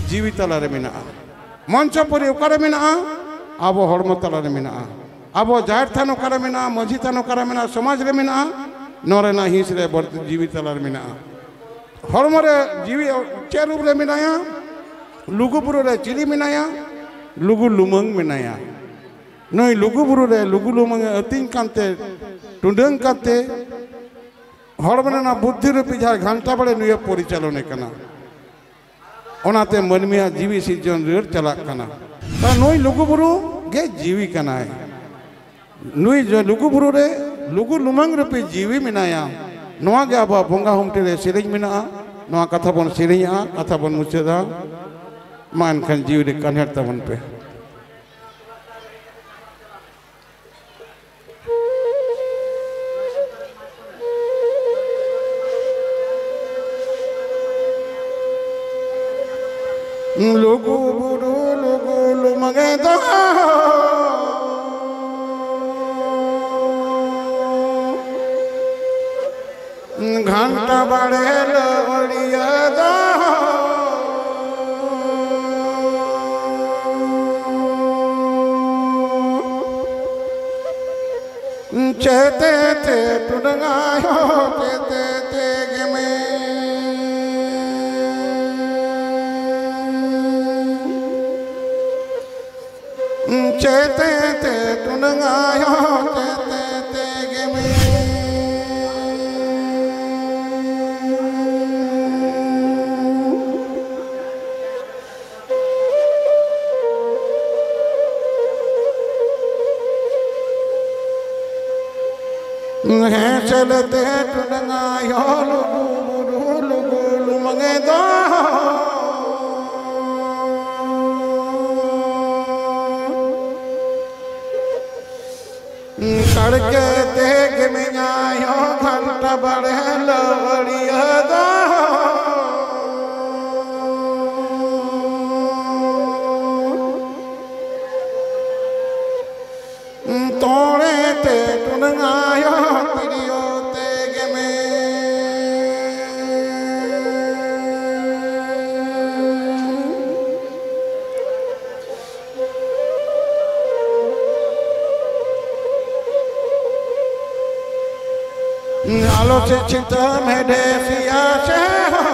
ᱡᱤᱣᱤ ᱛᱟᱞᱟᱨᱮ ᱢᱮᱱᱟᱜᱼᱟ᱾ ᱢᱚᱧᱪᱚ ᱯᱩᱨᱤ ᱚᱠᱟᱨᱮ ᱢᱮᱱᱟᱜᱼᱟ? ᱟᱵᱚ ᱦᱚᱲᱢᱚ ᱛᱟᱞᱟᱨᱮ ᱢᱮᱱᱟᱜᱼᱟ᱾ ᱟᱵᱚ ᱡᱟᱦᱮᱨ ᱛᱷᱟᱱ ᱚᱠᱟᱨᱮ ᱢᱮᱱᱟᱜᱼᱟ? ᱢᱟᱹᱡᱷᱤ ᱛᱷᱟᱱ ᱚᱠᱟᱨᱮ ᱢᱮᱱᱟᱜᱼᱟ? ᱥᱚᱢᱟᱡᱽ ᱨᱮ ᱢᱮᱱᱟᱜᱼᱟ᱾ ᱱᱚᱣᱟ ᱨᱮᱱᱟᱜ ᱦᱤᱸᱥ ᱨᱮ ᱵᱟᱹᱲᱛᱤ ᱡᱤᱣᱤ ᱛᱟᱞᱟᱨᱮ ᱢᱮᱱᱟᱜᱼᱟ᱾ ᱦᱚᱲᱢᱚ ᱨᱮ ᱡᱤᱣᱤ ᱪᱮᱫ ᱨᱩᱯ ᱨᱮ ᱢᱮᱱᱟᱭᱟ? ᱞᱩᱜᱩ ᱵᱩᱨᱩ ᱨᱮ ᱪᱤᱞᱤ ᱢᱮᱱᱟᱭᱟ? ᱞᱩᱜᱩ ᱞᱩᱢᱟᱹᱝ ᱢᱮᱱᱟᱭᱟ᱾ ᱱᱩᱭ ᱞᱩᱜᱩ ᱵᱩᱨᱩ ᱨᱮ ᱞᱩᱜᱩ ᱞᱩᱢᱟᱹᱝ ᱮ ᱟᱹᱛᱤᱧ ᱠᱟᱱᱛᱮ, ᱴᱩᱰᱟᱹᱝ ᱠᱟᱱᱛᱮ, ᱦᱚᱲᱢᱚ ᱨᱮᱱᱟᱜ ᱵᱩᱫᱽᱫᱷᱤ ᱨᱩᱯᱤ ᱡᱟᱦᱟᱸ ᱜᱷᱟᱱᱴᱟ ᱵᱟᱲᱮ ᱱᱩᱭᱮ ᱯᱚᱨᱤᱪᱟᱞᱚᱱᱮ ᱠᱟᱱᱟ᱾ ᱚᱱᱟᱛᱮ ᱢᱟᱹᱱᱢᱤᱭᱟᱜ ᱡᱤᱣᱤ ᱥᱤᱨᱡᱚᱱ ᱨᱟᱹᱲ ᱪᱟᱞᱟᱜ ᱠᱟᱱᱟ᱾ ᱛᱚ ᱱᱩᱭ ᱞᱩᱜᱩ ᱵᱩᱨᱩ ᱜᱮ ᱡᱤᱣᱤ ᱠᱟᱱᱟᱭ᱾ ᱱᱩᱭ ᱡᱚ-, ᱞᱩᱜᱩ ᱵᱩᱨᱩ ᱨᱮ ᱞᱩᱜᱩ ᱞᱩᱢᱟᱹᱝ ᱨᱩᱯᱤ ᱡᱤᱣᱤ ᱢᱮᱱᱟᱭᱟ᱾ ᱱᱚᱣᱟ ᱜᱮ ᱟᱵᱚᱣᱟᱜ ᱵᱚᱸᱜᱟ ᱦᱩᱢᱴᱤ ᱨᱮ ᱥᱮᱨᱮᱧ ᱢᱮᱱᱟᱜᱼᱟ᱾ ᱱᱚᱣᱟ ᱠᱟᱛᱷᱟ ᱵᱚᱱ ᱥᱮᱨᱮᱧᱮᱜᱼᱟ, ᱠᱟᱛᱷᱟ ᱵᱚᱱ ᱢᱩᱪᱟᱹᱫᱟ᱾ ᱢᱟ ᱮᱱᱠᱷᱟᱱ ᱡᱤᱣᱤ ᱨᱮ ᱠᱟᱱᱦᱮᱲ ᱛᱟᱵᱚᱱ ᱯᱮ᱾ ᱞᱩᱜᱩ ᱵᱩᱨᱩ ᱞᱩᱜᱩ ᱞᱩᱢᱟᱹᱝ ᱮ ᱫᱚᱦᱚ, ᱜᱷᱟᱱᱴᱟ ᱵᱟᱲᱮ ᱞᱟᱹᱣᱲᱤᱭᱟᱹ ᱫᱚ᱾ ᱪᱮᱛᱮ ᱛᱮ ᱴᱩᱰᱟᱹᱝ ᱟᱭᱳ, ᱪᱮᱛᱮ ᱛᱮ ᱜᱮᱢᱮ᱾ ᱪᱮᱛᱮ ᱛᱮ ᱴᱩᱰᱟᱹᱝ ᱟᱭᱳ, ᱪᱮᱛᱮ ᱛᱮ ᱜᱮᱢᱮ᱾ ᱦᱮᱸ ᱪᱮᱞᱮ ᱛᱮ ᱴᱩᱰᱟᱹᱝ ᱟᱭᱳ, ᱞᱩᱜᱩ ᱵᱩᱨᱩ ᱞᱩᱜᱩ ᱞᱩᱢᱟᱹᱝ ᱮ ᱫᱚ᱾ ᱠᱟᱲᱠᱮ ᱛᱮᱜᱮ ᱢᱮᱧᱟᱭ ᱦᱚᱸ ᱜᱷᱟᱱᱴᱟ ᱵᱟᱲᱮ ᱞᱟᱹᱣᱲᱤᱭᱟᱹ ᱫᱚ᱾ ᱛᱚᱲᱮ ᱛᱮ ᱴᱩᱱᱟᱹᱝ ᱟᱭᱳ ᱛᱤᱨᱭᱳ ᱛᱮᱜᱮ ᱢᱮ᱾ ᱟᱞᱚ ᱪᱮᱫ ᱪᱤᱱᱛᱟᱹᱢ ᱦᱮᱰᱮ ᱥᱮᱭᱟ ᱥᱮ ᱦᱚ᱾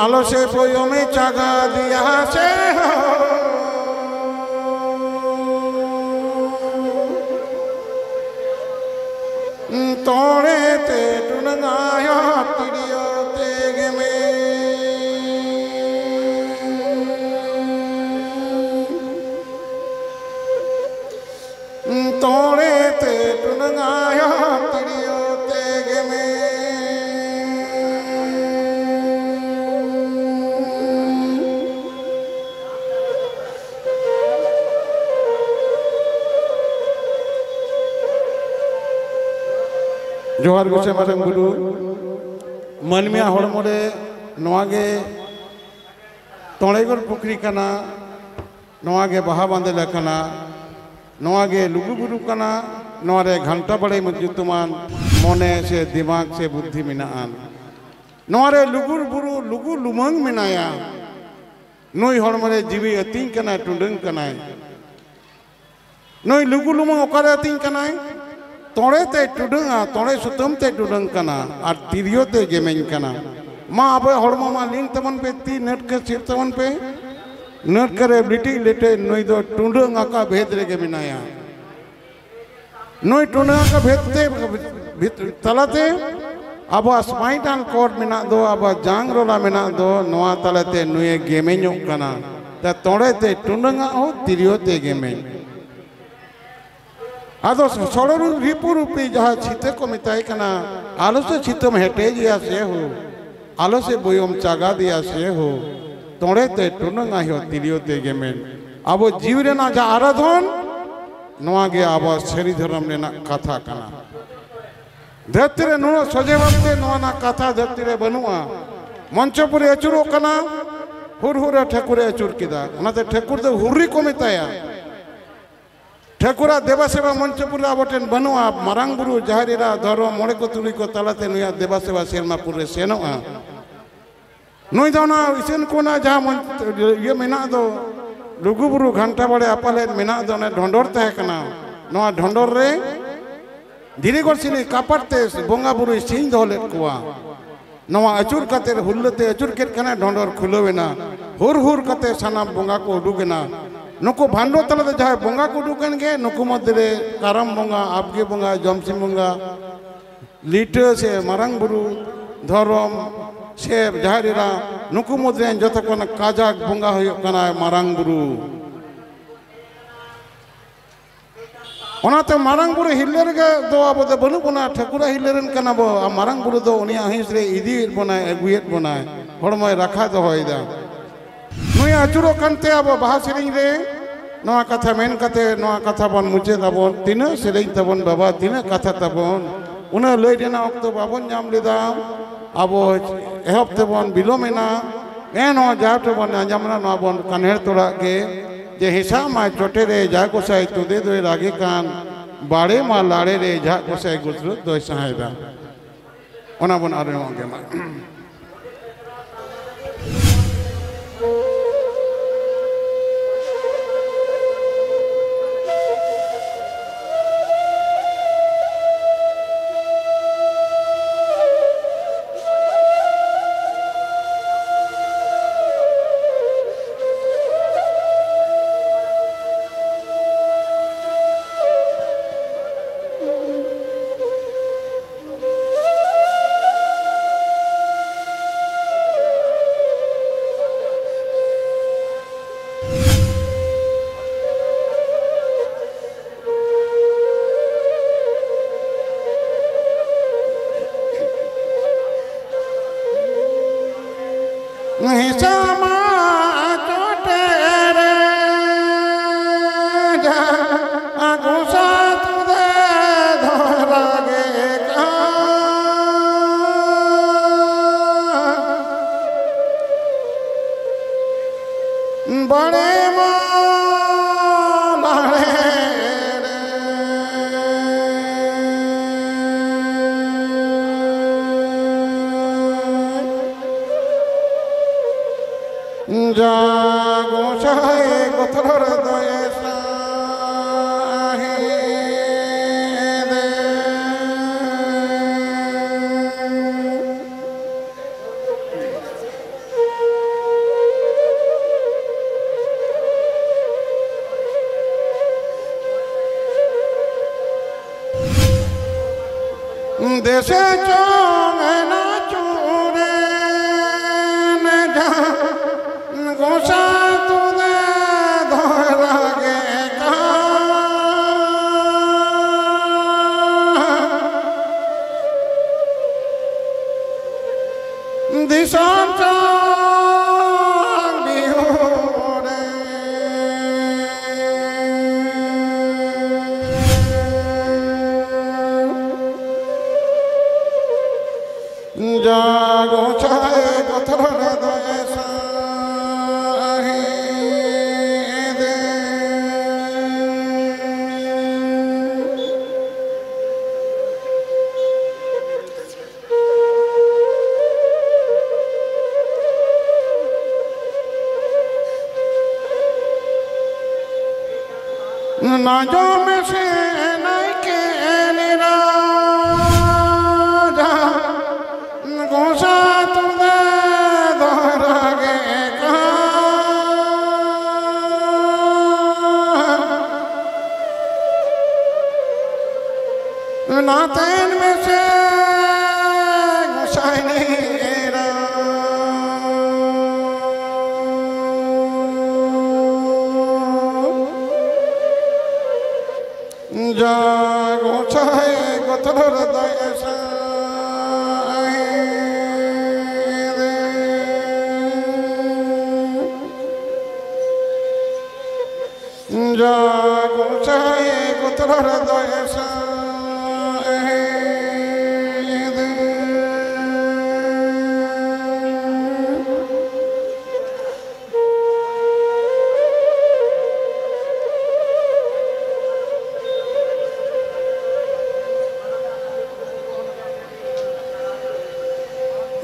ᱟᱞᱚ ᱥᱮ ᱯᱚᱭᱚᱢᱮ ᱪᱟᱜᱟ ᱫᱤᱭᱟ ᱥᱮ ᱦᱚ᱾ ᱛᱚᱲᱮ ᱛᱮ ᱴᱩᱱᱟᱹᱝ ᱟᱭᱳ ᱛᱤᱨᱭᱳ ᱛᱮᱜᱮ ᱢᱮ᱾ ᱛᱚᱲᱮ ᱛᱮ ᱴᱩᱱᱟᱹᱝ ᱟᱭᱳ ᱛᱤᱨᱭᱳ ᱛᱮᱜᱮ ᱢᱮ᱾ ᱡᱚᱦᱟᱨ ᱜᱚᱸᱥᱟᱭ ᱢᱟᱨᱟᱝ ᱵᱩᱨᱩ᱾ ᱢᱟᱹᱱᱢᱤᱭᱟᱜ ᱦᱚᱲᱢᱚ ᱨᱮ ᱱᱚᱣᱟ ᱜᱮ ᱛᱚᱬᱮᱜᱚᱲ ᱯᱩᱠᱷᱨᱤ ᱠᱟᱱᱟ, ᱱᱚᱣᱟ ᱜᱮ ᱵᱟᱦᱟ ᱵᱟᱸᱫᱮᱞ ᱠᱟᱱᱟ, ᱱᱚᱣᱟ ᱜᱮ ᱞᱩᱜᱩ ᱵᱩᱨᱩ ᱠᱟᱱᱟ, ᱱᱚᱣᱟ ᱨᱮ ᱜᱷᱟᱱᱴᱟ ᱵᱟᱲᱮ ᱧᱩᱛᱩᱢᱟᱱ ᱢᱚᱱᱮ ᱥᱮ ᱫᱤᱢᱟᱜᱽ ᱥᱮ ᱵᱩᱫᱽᱫᱷᱤ ᱢᱮᱱᱟᱜᱼᱟ᱾ ᱱᱚᱣᱟ ᱨᱮ ᱞᱩᱜᱩ ᱵᱩᱨᱩ, ᱞᱩᱜᱩ ᱞᱩᱢᱟᱹᱝ ᱢᱮᱱᱟᱭᱟ᱾ ᱱᱩᱭ ᱦᱚᱲᱢᱚ ᱨᱮ ᱡᱤᱣᱤ ᱟᱹᱛᱤᱧ ᱠᱟᱱᱟᱭ, ᱴᱩᱰᱟᱹᱝ ᱠᱟᱱᱟᱭ᱾ ᱱᱩᱭ ᱞᱩᱜᱩ ᱞᱩᱢᱟᱹᱝ ᱚᱠᱟᱨᱮ ᱟᱹᱛᱤᱧ ᱠᱟᱱᱟᱭ? ᱛᱚᱬᱮ ᱛᱮᱭ ᱴᱩᱰᱟᱹᱝᱟ, ᱛᱚᱬᱮ ᱥᱩᱛᱟᱹᱢ ᱛᱮᱭ ᱴᱩᱰᱟᱹᱝ ᱠᱟᱱᱟ ᱟᱨ ᱛᱤᱨᱭᱳ ᱛᱮᱭ ᱜᱮᱢᱮᱧ ᱠᱟᱱᱟ᱾ ᱢᱟ ᱟᱵᱚᱣᱟᱜ ᱦᱚᱲᱢᱚ ᱢᱟ ᱞᱤᱝ ᱛᱟᱵᱚᱱ ᱯᱮ, ᱛᱤ ᱱᱟᱹᱴᱠᱟᱹ ᱥᱤᱨ ᱛᱟᱵᱚᱱ ᱯᱮ᱾ ᱱᱟᱹᱴᱠᱟᱹ ᱨᱮ ᱵᱤᱴᱤᱡ ᱞᱮᱴᱮᱡ ᱱᱩᱭ ᱫᱚ ᱴᱩᱰᱟᱹᱝ ᱟᱠᱟ ᱵᱷᱮᱫ ᱨᱮᱜᱮ ᱢᱮᱱᱟᱭᱟ᱾ ᱱᱩᱭ ᱴᱩᱰᱟᱹᱝ ᱟᱠᱟ ᱵᱷᱮᱫ ᱛᱮ, ᱵᱷᱤᱛ-, ᱛᱟᱞᱟᱛᱮ ᱟᱵᱚᱣᱟᱜ spinal cord ᱢᱮᱱᱟᱜ ᱫᱚ, ᱟᱵᱚᱣᱟᱜ ᱡᱟᱝ ᱨᱚᱞᱟ ᱢᱮᱱᱟᱜ ᱫᱚ, ᱱᱚᱣᱟ ᱛᱟᱞᱟᱛᱮ ᱱᱩᱭᱮ ᱜᱮᱢᱮᱧᱚᱜ ᱠᱟᱱᱟ᱾ ᱛᱮ ᱛᱚᱬᱮ ᱛᱮ ᱴᱩᱰᱟᱹᱝᱟᱜ ᱦᱚᱸ ᱛᱤᱨᱭᱳ ᱛᱮ ᱜᱮᱢᱮᱧ᱾ ᱟᱫᱚ ᱥᱚᱲᱚᱨᱩ ᱨᱤᱯᱩ ᱨᱩᱯᱤ ᱡᱟᱦᱟᱸ ᱪᱷᱤᱛᱟᱹ ᱠᱚ ᱢᱮᱛᱟᱭ ᱠᱟᱱᱟ, ᱟᱞᱚ ᱥᱮ ᱪᱷᱤᱛᱟᱹᱢ ᱦᱮᱴᱮᱡᱮᱭᱟ ᱥᱮ ᱦᱳ, ᱟᱞᱚ ᱥᱮ ᱵᱳᱭᱳᱢ ᱪᱟᱜᱟᱫᱮᱭᱟ ᱥᱮ ᱦᱳ, ᱛᱚᱬᱮ ᱛᱮ ᱴᱩᱰᱟᱹᱝ ᱟᱭ ᱦᱚᱸ ᱛᱤᱨᱭᱳ ᱛᱮ ᱜᱮᱢᱮᱧ᱾ ᱟᱵᱚ ᱡᱤᱣᱤ ᱨᱮᱱᱟᱜ ᱡᱟᱦᱟᱸ ᱟᱨᱟᱫᱷᱚᱱ, ᱱᱚᱣᱟ ᱜᱮ ᱟᱵᱚᱣᱟᱜ ᱥᱟᱹᱨᱤ ᱫᱷᱚᱨᱚᱢ ᱨᱮᱱᱟᱜ ᱠᱟᱛᱷᱟ ᱠᱟᱱᱟ᱾ ᱫᱷᱟᱹᱨᱛᱤ ᱨᱮ ᱱᱩᱱᱟᱹᱜ ᱥᱚᱡᱷᱮ ᱵᱷᱟᱵᱛᱮ ᱱᱚᱣᱟ ᱨᱮᱱᱟᱜ ᱠᱟᱛᱷᱟ ᱫᱷᱟᱹᱨᱛᱤ ᱨᱮ ᱵᱟᱹᱱᱩᱜᱼᱟ᱾ ᱢᱚᱧᱪᱚᱯᱩᱨᱤ ᱟᱹᱪᱩᱨᱚᱜ ᱠᱟᱱᱟ, ᱦᱩᱨ ᱦᱩᱨ ᱨᱮ ᱴᱷᱟᱹᱠᱩᱨᱮ ᱟᱹᱪᱩᱨ ᱠᱮᱫᱟ, ᱚᱱᱟᱛᱮ ᱴᱷᱟᱹᱠᱩᱨ ᱫᱚ ᱦᱩᱨᱨᱤ ᱠᱚ ᱢᱮᱛᱟᱭᱟ᱾ ᱴᱷᱟᱹᱠᱩᱨᱟᱜ ᱫᱮᱵᱟ ᱥᱮᱵᱟ ᱢᱚᱧᱪᱚᱯᱩᱨᱤ ᱨᱮ ᱟᱵᱚ ᱴᱷᱮᱱ ᱵᱟᱹᱱᱩᱜᱼᱟ᱾ ᱢᱟᱨᱟᱝ ᱵᱩᱨᱩ, ᱡᱟᱦᱮᱨ ᱮᱨᱟ, ᱫᱷᱚᱨᱚᱢ ᱢᱚᱬᱮ ᱠᱚ ᱛᱩᱨᱩᱭ ᱠᱚ ᱛᱟᱞᱟᱛᱮ ᱱᱩᱭᱟᱜ ᱫᱮᱵᱟ ᱥᱮᱵᱟ ᱥᱮᱨᱢᱟ ᱯᱩᱨ ᱨᱮ ᱥᱮᱱᱚᱜᱼᱟ᱾ ᱱᱩᱭ ᱫᱚ ᱚᱱᱟ ᱤᱥᱟᱹᱱ ᱠᱚᱱᱟ ᱡᱟᱦᱟᱸ ᱢᱚᱧ-, ᱤᱭᱟᱹ ᱢᱮᱱᱟᱜ ᱫᱚ, ᱞᱩᱜᱩ ᱵᱩᱨᱩ ᱜᱷᱟᱱᱴᱟ ᱵᱟᱲᱮ ᱟᱯᱟᱞᱮᱫ ᱢᱮᱱᱟᱜ ᱫᱚ, ᱚᱱᱟ ᱰᱷᱚᱸᱰᱚᱨ ᱛᱟᱦᱮᱸ ᱠᱟᱱᱟ᱾ ᱱᱚᱣᱟ ᱰᱷᱚᱸᱰᱚᱨ ᱨᱮ ᱫᱷᱤᱨᱤ ᱜᱚᱲ ᱥᱤᱱᱤ ᱠᱟᱯᱟᱴ ᱛᱮ ᱵᱚᱸᱜᱟ ᱵᱩᱨᱩᱭ ᱥᱤᱧ ᱫᱚᱦᱚ ᱞᱮᱫ ᱠᱚᱣᱟ᱾ ᱱᱚᱣᱟ ᱟᱹᱪᱩᱨ ᱠᱟᱛᱮ, ᱦᱩᱞᱞᱟᱹ ᱛᱮ ᱟᱹᱪᱩᱨ ᱠᱮᱫ ᱠᱷᱟᱱᱮ ᱰᱷᱚᱸᱰᱚᱨ ᱠᱷᱩᱞᱟᱹᱣ ᱮᱱᱟ᱾ ᱦᱩᱨ ᱦᱩᱨ ᱠᱟᱛᱮ ᱥᱟᱱᱟᱢ ᱵᱚᱸᱜᱟ ᱠᱚ ᱩᱰᱩᱠ ᱮᱱᱟ᱾ ᱱᱩᱠᱩ ᱵᱷᱟᱱᱰᱚ ᱛᱟᱞᱟ ᱫᱚ ᱡᱟᱦᱟᱸᱭ ᱵᱚᱸᱜᱟ ᱠᱚ ᱩᱰᱩᱠ ᱮᱱ ᱜᱮ, ᱱᱩᱠᱩ ᱢᱚᱫᱽᱫᱷᱮ ᱨᱮ ᱠᱟᱨᱟᱢ ᱵᱚᱸᱜᱟ, ᱟᱵᱜᱮ ᱵᱚᱸᱜᱟ, ᱡᱚᱢᱥᱤᱢ ᱵᱚᱸᱜᱟ, ᱞᱤᱴᱟᱹ ᱥᱮ ᱢᱟᱨᱟᱝ ᱵᱩᱨᱩ, ᱫᱷᱚᱨᱚᱢ ᱥᱮ ᱡᱟᱦᱮᱨ ᱮᱨᱟ, ᱱᱩᱠᱩ ᱢᱩᱫᱽᱨᱮ ᱡᱚᱛᱚ ᱠᱷᱚᱱ ᱠᱟᱡᱟᱠ ᱵᱚᱸᱜᱟ ᱦᱩᱭᱩᱜ ᱠᱟᱱᱟᱭ ᱢᱟᱨᱟᱝ ᱵᱩᱨᱩ᱾ ᱚᱱᱟᱛᱮ ᱢᱟᱨᱟᱝ ᱵᱩᱨᱩ ᱦᱤᱨᱞᱟᱹ ᱨᱮᱜᱮ ᱫᱚ ᱟᱵᱚ ᱫᱚ ᱵᱟᱹᱱᱩᱜ ᱵᱚᱱᱟ, ᱴᱷᱟᱹᱠᱩᱨᱟᱜ ᱦᱤᱨᱞᱟᱹ ᱨᱮᱱ ᱠᱟᱱᱟ ᱵᱚ᱾ ᱟᱨ ᱢᱟᱨᱟᱝ ᱵᱩᱨᱩ ᱫᱚ ᱩᱱᱤᱭᱟᱜ ᱦᱤᱸᱥ ᱨᱮ ᱤᱫᱤᱭᱮᱫ ᱵᱚᱱᱟᱭ, ᱟᱹᱜᱩᱭᱮᱫ ᱵᱚᱱᱟᱭ, ᱦᱚᱲᱢᱚᱭ ᱨᱟᱠᱷᱟ ᱫᱚᱦᱚᱭᱮᱫᱟ᱾ ᱱᱩᱭ ᱟᱹᱪᱩᱨᱚᱜ ᱠᱟᱱᱛᱮ ᱟᱵᱚ ᱵᱟᱦᱟ ᱥᱮᱨᱮᱧ ᱨᱮ ᱱᱚᱣᱟ ᱠᱟᱛᱷᱟ ᱢᱮᱱ ᱠᱟᱛᱮ ᱱᱚᱣᱟ ᱠᱟᱛᱷᱟ ᱵᱚᱱ ᱢᱩᱪᱟᱹᱫ ᱟᱵᱚᱱ᱾ ᱛᱤᱱᱟᱹᱜ ᱥᱮᱨᱮᱧ ᱛᱟᱵᱚᱱ ᱵᱟᱵᱟ, ᱛᱤᱱᱟᱹᱜ ᱠᱟᱛᱷᱟ ᱛᱟᱵᱚᱱ᱾ ᱩᱱᱟᱹᱜ ᱞᱟᱹᱭ ᱨᱮᱱᱟᱜ ᱚᱠᱛᱚ ᱵᱟᱵᱚᱱ ᱧᱟᱢ ᱞᱮᱫᱟ, ᱟᱵᱚ ᱮᱦᱚᱵ ᱛᱮᱵᱚᱱ ᱵᱤᱞᱚᱢᱮᱱᱟ᱾ ᱮᱱᱦᱚᱸ ᱡᱟᱦᱟᱸ ᱴᱷᱮᱱ ᱵᱚᱱ ᱟᱸᱡᱚᱢ ᱮᱱᱟ, ᱱᱚᱣᱟ ᱵᱚᱱ ᱠᱟᱱᱦᱮᱲ ᱛᱚᱨᱟᱜ ᱜᱮ, ᱡᱮ ᱦᱮᱸᱥᱟᱜ ᱢᱟᱭ ᱪᱚᱴᱮ ᱨᱮ ᱡᱟᱦᱟᱸ ᱜᱚᱸᱥᱟᱭ ᱛᱩᱫᱮ ᱫᱚᱭ ᱨᱟᱜᱮ ᱠᱟᱱ, ᱵᱟᱲᱮ ᱢᱟ ᱞᱟᱲᱮ ᱨᱮ ᱡᱟᱦᱟᱸ ᱜᱚᱸᱥᱟᱭ ᱜᱩᱥᱨᱩᱛ ᱫᱚᱭ ᱥᱟᱦᱟᱭᱮᱫᱟ᱾ ᱚᱱᱟ ᱵᱚᱱ ᱟᱨᱮᱢᱚᱜ ᱜᱮ ᱢᱟ᱾ ᱦᱮᱸᱥᱟᱜ ᱢᱟ ᱪᱚᱴᱮ ᱨᱮ ᱡᱟᱦᱟᱸ ᱜᱚᱸᱥᱟᱭ ᱛᱩᱫᱮ ᱫᱚᱭ ᱨᱟᱜᱮ ᱠᱟᱱ, ᱵᱟᱲᱮ ᱢᱟ ᱞᱟᱲᱮ ᱨᱮ ᱡᱟ ᱜᱚᱸᱥᱟᱭ ᱠᱚᱛᱷᱨᱚ ᱨᱮᱫᱚᱭ ᱥᱟᱦᱮᱫᱮ᱾ ᱫᱮᱥᱮ ᱪᱚᱝ ᱮᱱᱟ ᱪᱩᱨᱮᱱ ᱡᱟᱦᱟᱸ ᱜᱚᱸᱥᱟᱭ ᱛᱩᱫᱮ ᱫᱚᱭ ᱨᱟᱜᱮ ᱠᱟᱱ᱾ ᱫᱤᱥᱚᱢ ᱪᱟᱝ ᱵᱤᱦᱩ ᱨᱮ ᱡᱟ ᱜᱚᱸᱥᱟᱭ ᱜᱚᱛᱨᱚ ᱨᱮᱫᱚᱭ ᱥᱟᱦᱮᱫᱮ᱾ ᱱᱟᱡᱚᱢ ᱥᱮ ᱱᱟᱭᱠᱮ ᱮᱱ ᱨᱟᱡᱟ, ᱜᱚᱸᱥᱟ ᱛᱩᱫᱮ ᱫᱚᱨᱟᱜᱮ ᱠᱟᱱ᱾ ᱱᱟᱛᱮᱱ ᱢᱮᱥᱮ ᱜᱚᱸᱥᱟᱭ ᱮᱨᱟ᱾ ᱡᱟ ᱜᱚᱸᱥᱟᱭ ᱜᱚᱛᱨᱚ ᱨᱮᱫᱚᱭ ᱥᱟᱦᱮᱫᱮ᱾ ᱡᱟ ᱜᱚᱸᱥᱟᱭ ᱜᱚᱛᱨᱚ ᱨᱮᱫᱚᱭ ᱥᱟᱦᱮᱫᱮ᱾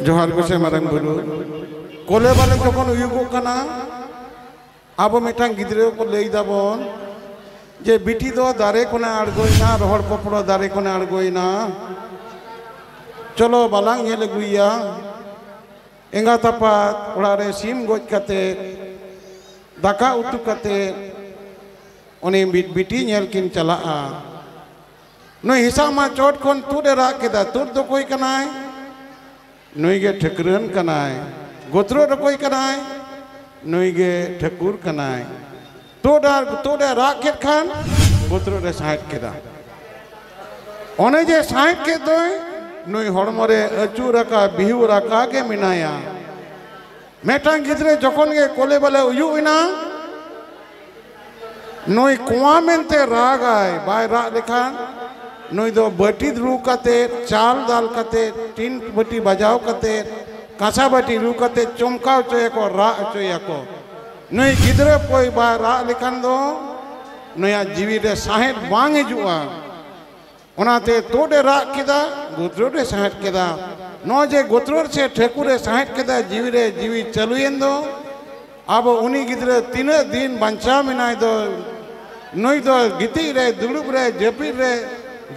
ᱡᱚᱦᱟᱨ ᱜᱚᱸᱥᱟᱭ ᱢᱟᱨᱟᱝ ᱵᱩᱨᱩ᱾ ᱠᱚᱞᱮ ᱵᱟᱞᱮ ᱡᱚᱠᱷᱚᱱ ᱦᱩᱭᱩᱜᱚᱜ ᱠᱟᱱᱟ, ᱟᱵᱚ ᱢᱤᱫᱴᱟᱝ ᱜᱤᱫᱽᱨᱟᱹ ᱠᱚ ᱞᱟᱹᱭ ᱫᱟᱵᱚᱱ ᱡᱮ ᱵᱤᱴᱤ ᱫᱚ ᱫᱟᱨᱮ ᱠᱷᱚᱱᱮ ᱟᱬᱜᱚᱭᱮᱱᱟ, ᱨᱚᱦᱚᱲ ᱯᱚᱯᱲᱚ ᱫᱟᱨᱮ ᱠᱷᱚᱱᱮ ᱟᱬᱜᱚᱭᱮᱱᱟ, ᱪᱚᱞᱚ ᱵᱟᱞᱟᱝ ᱧᱮᱞ ᱟᱹᱜᱩᱭᱮᱭᱟ᱾ ᱮᱸᱜᱟᱛ ᱟᱯᱟᱛ ᱚᱲᱟᱜ ᱨᱮ ᱥᱤᱢ ᱜᱚᱡ ᱠᱟᱛᱮ, ᱫᱟᱠᱟ ᱩᱛᱩ ᱠᱟᱛᱮ, ᱩᱱᱤ ᱵᱤ-, ᱵᱤᱴᱤ ᱧᱮᱞ ᱠᱤᱱ ᱪᱟᱞᱟᱜᱼᱟ᱾ ᱱᱩᱭ ᱦᱮᱸᱥᱟᱜ ᱢᱟ ᱪᱚᱴ ᱠᱷᱚᱱ ᱛᱩᱫ ᱮ ᱨᱟᱜ ᱠᱮᱫᱟ᱾ ᱛᱩᱫ ᱫᱚ ᱚᱠᱚᱭ ᱠᱟᱱᱟᱭ? ᱱᱩᱭ ᱜᱮ ᱴᱷᱟᱹᱠᱨᱟᱹᱱ ᱠᱟᱱᱟᱭ᱾ ᱜᱚᱛᱨᱚ ᱫᱚ ᱚᱠᱚᱭ ᱠᱟᱱᱟᱭ? ᱱᱩᱭ ᱜᱮ ᱴᱷᱟᱹᱠᱩᱨ ᱠᱟᱱᱟᱭ᱾ ᱛᱩᱫ ᱟᱨ ᱛᱩᱫ ᱮ ᱨᱟᱜ ᱠᱮᱫ ᱠᱷᱟᱱ ᱜᱚᱛᱨᱚ ᱨᱮ ᱥᱟᱸᱦᱮᱫ ᱠᱮᱫᱟ᱾ ᱚᱱᱮ ᱡᱮ ᱥᱟᱸᱦᱮᱫ ᱠᱮᱫ ᱫᱚᱭ, ᱱᱩᱭ ᱦᱚᱲᱢᱚ ᱨᱮ ᱟᱹᱪᱩᱨ ᱟᱠᱟ ᱵᱤᱦᱩᱨ ᱟᱠᱟ ᱜᱮ ᱢᱮᱱᱟᱭᱟ᱾ ᱢᱤᱫᱴᱟᱝ ᱜᱤᱫᱽᱨᱟᱹ ᱡᱚᱠᱷᱚᱱ ᱜᱮ ᱠᱚᱞᱮ ᱵᱟᱞᱮ ᱩᱭᱩᱜ ᱮᱱᱟ, ᱱᱩᱭ ᱠᱚᱣᱟ ᱢᱮᱱᱛᱮ ᱨᱟᱜᱟᱭ, ᱵᱟᱭ ᱨᱟᱜ ᱞᱮᱠᱷᱟᱱ ᱱᱩᱭ ᱫᱚ ᱵᱟᱹᱴᱤ ᱨᱩ ᱠᱟᱛᱮ, ᱪᱟᱞ ᱫᱟᱞ ᱠᱟᱛᱮ, ᱴᱤᱱ ᱵᱟᱹᱴᱤ ᱵᱟᱡᱟᱣ ᱠᱟᱛᱮ, ᱠᱟᱸᱥᱟ ᱵᱟᱹᱴᱤ ᱨᱩ ᱠᱟᱛᱮ ᱪᱚᱢᱠᱟᱣ ᱦᱚᱪᱚᱭᱟᱠᱚ, ᱨᱟᱜ ᱦᱚᱪᱚᱭᱟᱠᱚ᱾ ᱱᱩᱭ ᱜᱤᱫᱽᱨᱟᱹ ᱯᱚᱭ ᱵᱟᱭ ᱨᱟᱜ ᱞᱮᱠᱷᱟᱱ ᱫᱚ ᱱᱩᱭᱟᱜ ᱡᱤᱣᱤ ᱨᱮ ᱥᱟᱦᱮᱫ ᱵᱟᱝ ᱦᱤᱡᱩᱜᱼᱟ᱾ ᱚᱱᱟᱛᱮ ᱛᱳᱫ ᱮ ᱨᱟᱜ ᱠᱮᱫᱟ, ᱜᱩᱛᱨᱳᱰ ᱮ ᱥᱟᱦᱮᱫ ᱠᱮᱫᱟ᱾ ᱱᱚᱜᱼᱚᱭ ᱡᱮ ᱜᱩᱛᱨᱳᱰ ᱥᱮ ᱴᱷᱟᱹᱠᱩᱨ ᱮ ᱥᱟᱦᱮᱫ ᱠᱮᱫᱟ, ᱡᱤᱣᱤ ᱨᱮ ᱡᱤᱣᱤ ᱪᱟᱹᱞᱩᱭᱮᱱ ᱫᱚ᱾ ᱟᱵᱚ ᱩᱱᱤ ᱜᱤᱫᱽᱨᱟᱹ ᱛᱤᱱᱟᱹᱜ ᱫᱤᱱ ᱵᱟᱧᱪᱟᱣ ᱢᱮᱱᱟᱭ ᱫᱚ, ᱱᱩᱭ ᱫᱚ ᱜᱤᱛᱤᱡ ᱨᱮ, ᱫᱩᱲᱩᱵ ᱨᱮ, ᱡᱟᱹᱯᱤᱫ ᱨᱮ,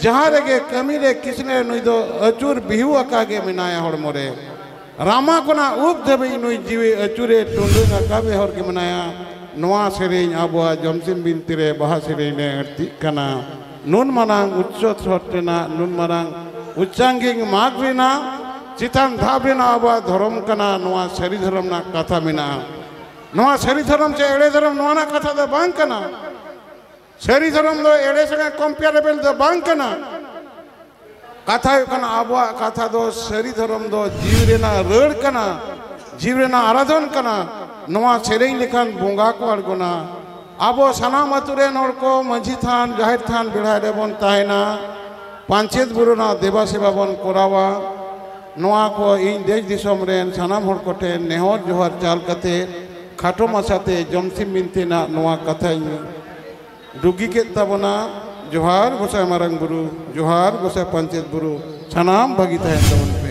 ᱡᱟᱦᱟᱸ ᱨᱮᱜᱮ ᱠᱟᱹᱢᱤ ᱨᱮ, ᱠᱤᱥᱱᱮ ᱨᱮ, ᱱᱩᱭ ᱫᱚ ᱟᱹᱪᱩᱨ ᱵᱤᱦᱩ ᱟᱠᱟ ᱜᱮ ᱢᱮᱱᱟᱭᱟ ᱦᱚᱲᱢᱚ ᱨᱮ᱾ ᱨᱟᱢᱟ ᱠᱷᱚᱱᱟᱜ ᱩᱵ ᱫᱷᱟᱹᱵᱤᱡ ᱱᱩᱭ ᱡᱤᱣᱤ ᱟᱹᱪᱩᱨᱮ ᱴᱩᱰᱟᱹᱝ ᱟᱠᱟ ᱵᱮᱦᱚᱨ ᱜᱮ ᱢᱮᱱᱟᱭᱟ᱾ ᱱᱚᱣᱟ ᱥᱮᱨᱮᱧ ᱟᱵᱚᱣᱟᱜ ᱡᱚᱢᱥᱤᱢ ᱵᱤᱱᱛᱤ ᱨᱮ ᱵᱟᱦᱟ ᱥᱮᱨᱮᱧ ᱨᱮ ᱟᱹᱲᱛᱤᱜ ᱠᱟᱱᱟ᱾ ᱱᱩᱱ ᱢᱟᱨᱟᱝ ᱩᱪᱪᱚ ᱥᱚᱛ ᱨᱮᱱᱟᱜ, ᱱᱩᱱ ᱢᱟᱨᱟᱝ ᱩᱪᱪᱟᱝᱜᱤᱠ ᱢᱟᱜᱽ ᱨᱮᱱᱟᱜ, ᱪᱮᱛᱟᱱ ᱫᱷᱟᱯ ᱨᱮᱱᱟᱜ ᱟᱵᱚᱣᱟᱜ ᱫᱷᱚᱨᱚᱢ ᱠᱟᱱᱟ, ᱱᱚᱣᱟ ᱥᱟᱹᱨᱤ ᱫᱷᱚᱨᱚᱢ ᱨᱮᱱᱟᱜ ᱠᱟᱛᱷᱟ ᱢᱮᱱᱟᱜᱼᱟ᱾ ᱱᱚᱣᱟ ᱥᱟᱹᱨᱤ ᱫᱷᱚᱨᱚᱢ ᱪᱮ ᱮᱲᱮ ᱫᱷᱚᱨᱚᱢ, ᱱᱚᱣᱟ ᱨᱮᱱᱟᱜ ᱠᱟᱛᱷᱟ ᱫᱚ ᱵᱟᱝ ᱠᱟᱱᱟ᱾ ᱥᱟᱹᱨᱤ ᱫᱷᱚᱨᱚᱢ ᱫᱚ ᱮᱲᱮ ᱥᱚᱸᱜᱮ comparable ᱫᱚ ᱵᱟᱝ ᱠᱟᱱᱟ᱾ ᱠᱟᱛᱷᱟ ᱦᱩᱭᱩᱜ ᱠᱟᱱᱟ, ᱟᱵᱚᱣᱟᱜ ᱠᱟᱛᱷᱟ ᱫᱚ ᱥᱟᱹᱨᱤ ᱫᱷᱚᱨᱚᱢ ᱫᱚ ᱡᱤᱣᱤ ᱨᱮᱱᱟᱜ ᱨᱟᱹᱲ ᱠᱟᱱᱟ, ᱡᱤᱣᱤ ᱨᱮᱱᱟᱜ ᱟᱨᱟᱫᱷᱚᱱ ᱠᱟᱱᱟ᱾ ᱱᱚᱣᱟ ᱥᱮᱨᱮᱧ ᱞᱮᱠᱷᱟᱱ ᱵᱚᱸᱜᱟ ᱠᱚ ᱟᱬᱜᱚᱱᱟ᱾ ᱟᱵᱚ ᱥᱟᱱᱟᱢ ᱟᱹᱛᱩ ᱨᱮᱱ ᱦᱚᱲ ᱠᱚ ᱢᱟᱹᱡᱷᱤ ᱛᱷᱟᱱ, ᱡᱟᱦᱮᱨ ᱛᱷᱟᱱ ᱵᱮᱲᱦᱟᱭ ᱨᱮᱵᱚᱱ ᱛᱟᱦᱮᱱᱟ, ᱯᱟᱧᱪᱮᱛ ᱵᱩᱨᱩ ᱨᱮᱱᱟᱜ ᱫᱮᱵᱟ ᱥᱮᱵᱟ ᱵᱚᱱ ᱠᱚᱨᱟᱣᱟ᱾ ᱱᱚᱣᱟ ᱠᱚ ᱤᱧ ᱫᱮᱥ ᱫᱤᱥᱚᱢ ᱨᱮᱱ ᱥᱟᱱᱟᱢ ᱦᱚᱲ ᱠᱚᱴᱷᱮᱱ ᱱᱮᱦᱚᱨ ᱡᱚᱦᱟᱨ ᱪᱟᱞ ᱠᱟᱛᱮ, ᱠᱷᱟᱴᱚ ᱢᱟᱪᱷᱟᱛᱮ ᱡᱚᱢᱥᱤᱢ ᱵᱤᱱᱛᱤ ᱨᱮᱱᱟᱜ ᱱᱚᱣᱟ ᱠᱟᱛᱷᱟᱧ ᱰᱩᱜᱤ ᱠᱮᱫ ᱛᱟᱵᱚᱱᱟ᱾ ᱡᱚᱦᱟᱨ ᱜᱚᱸᱥᱟᱭ ᱢᱟᱨᱟᱝ ᱵᱩᱨᱩ, ᱡᱚᱦᱟᱨ ᱜᱚᱸᱥᱟᱭ ᱯᱟᱧᱪᱮᱛ ᱵᱩᱨᱩ, ᱥᱟᱱᱟᱢ ᱵᱷᱟᱹᱜᱤ ᱛᱟᱦᱮᱱ ᱛᱟᱵᱚᱱ ᱯᱮ᱾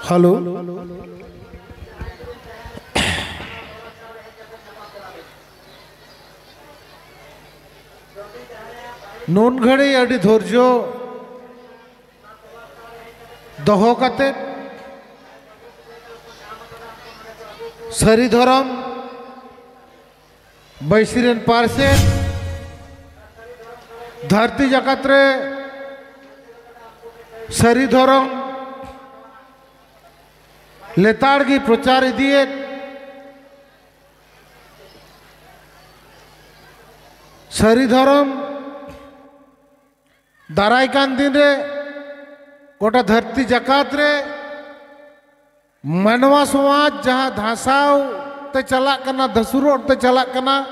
ᱦᱮᱞᱳ᱾ ᱱᱩᱱ ᱜᱷᱟᱹᱲᱤ ᱟᱹᱰᱤ ᱫᱷᱳᱨᱡᱚ ᱫᱚᱦᱚ ᱠᱟᱛᱮ ᱥᱟᱹᱨᱤ ᱫᱷᱚᱨᱚᱢ ᱵᱟᱹᱭᱥᱤ ᱨᱮᱱ ᱯᱟᱨᱥᱮᱛ, ᱫᱷᱟᱹᱨᱛᱤ ᱡᱟᱠᱟᱛ ᱨᱮ ᱥᱟᱹᱨᱤ ᱫᱷᱚᱨᱚᱢ ᱞᱮᱛᱟᱲ ᱜᱮ ᱯᱨᱚᱪᱟᱨ ᱤᱫᱤᱭᱮᱫ, ᱥᱟᱹᱨᱤ ᱫᱷᱚᱨᱚᱢ ᱫᱟᱨᱟᱭ ᱠᱟᱱ ᱫᱤᱱ ᱨᱮ ᱜᱚᱴᱟ ᱫᱷᱟᱹᱨᱛᱤ ᱡᱟᱠᱟᱛ ᱨᱮ ᱢᱟᱱᱣᱟ ᱥᱚᱢᱟᱡᱽ ᱡᱟᱦᱟᱸ ᱫᱷᱟᱥᱟᱣ ᱛᱮ ᱪᱟᱞᱟᱜ ᱠᱟᱱᱟ, ᱫᱷᱟᱹᱥᱩᱨᱚᱜ ᱛᱮ ᱪᱟᱞᱟᱜ ᱠᱟᱱᱟ,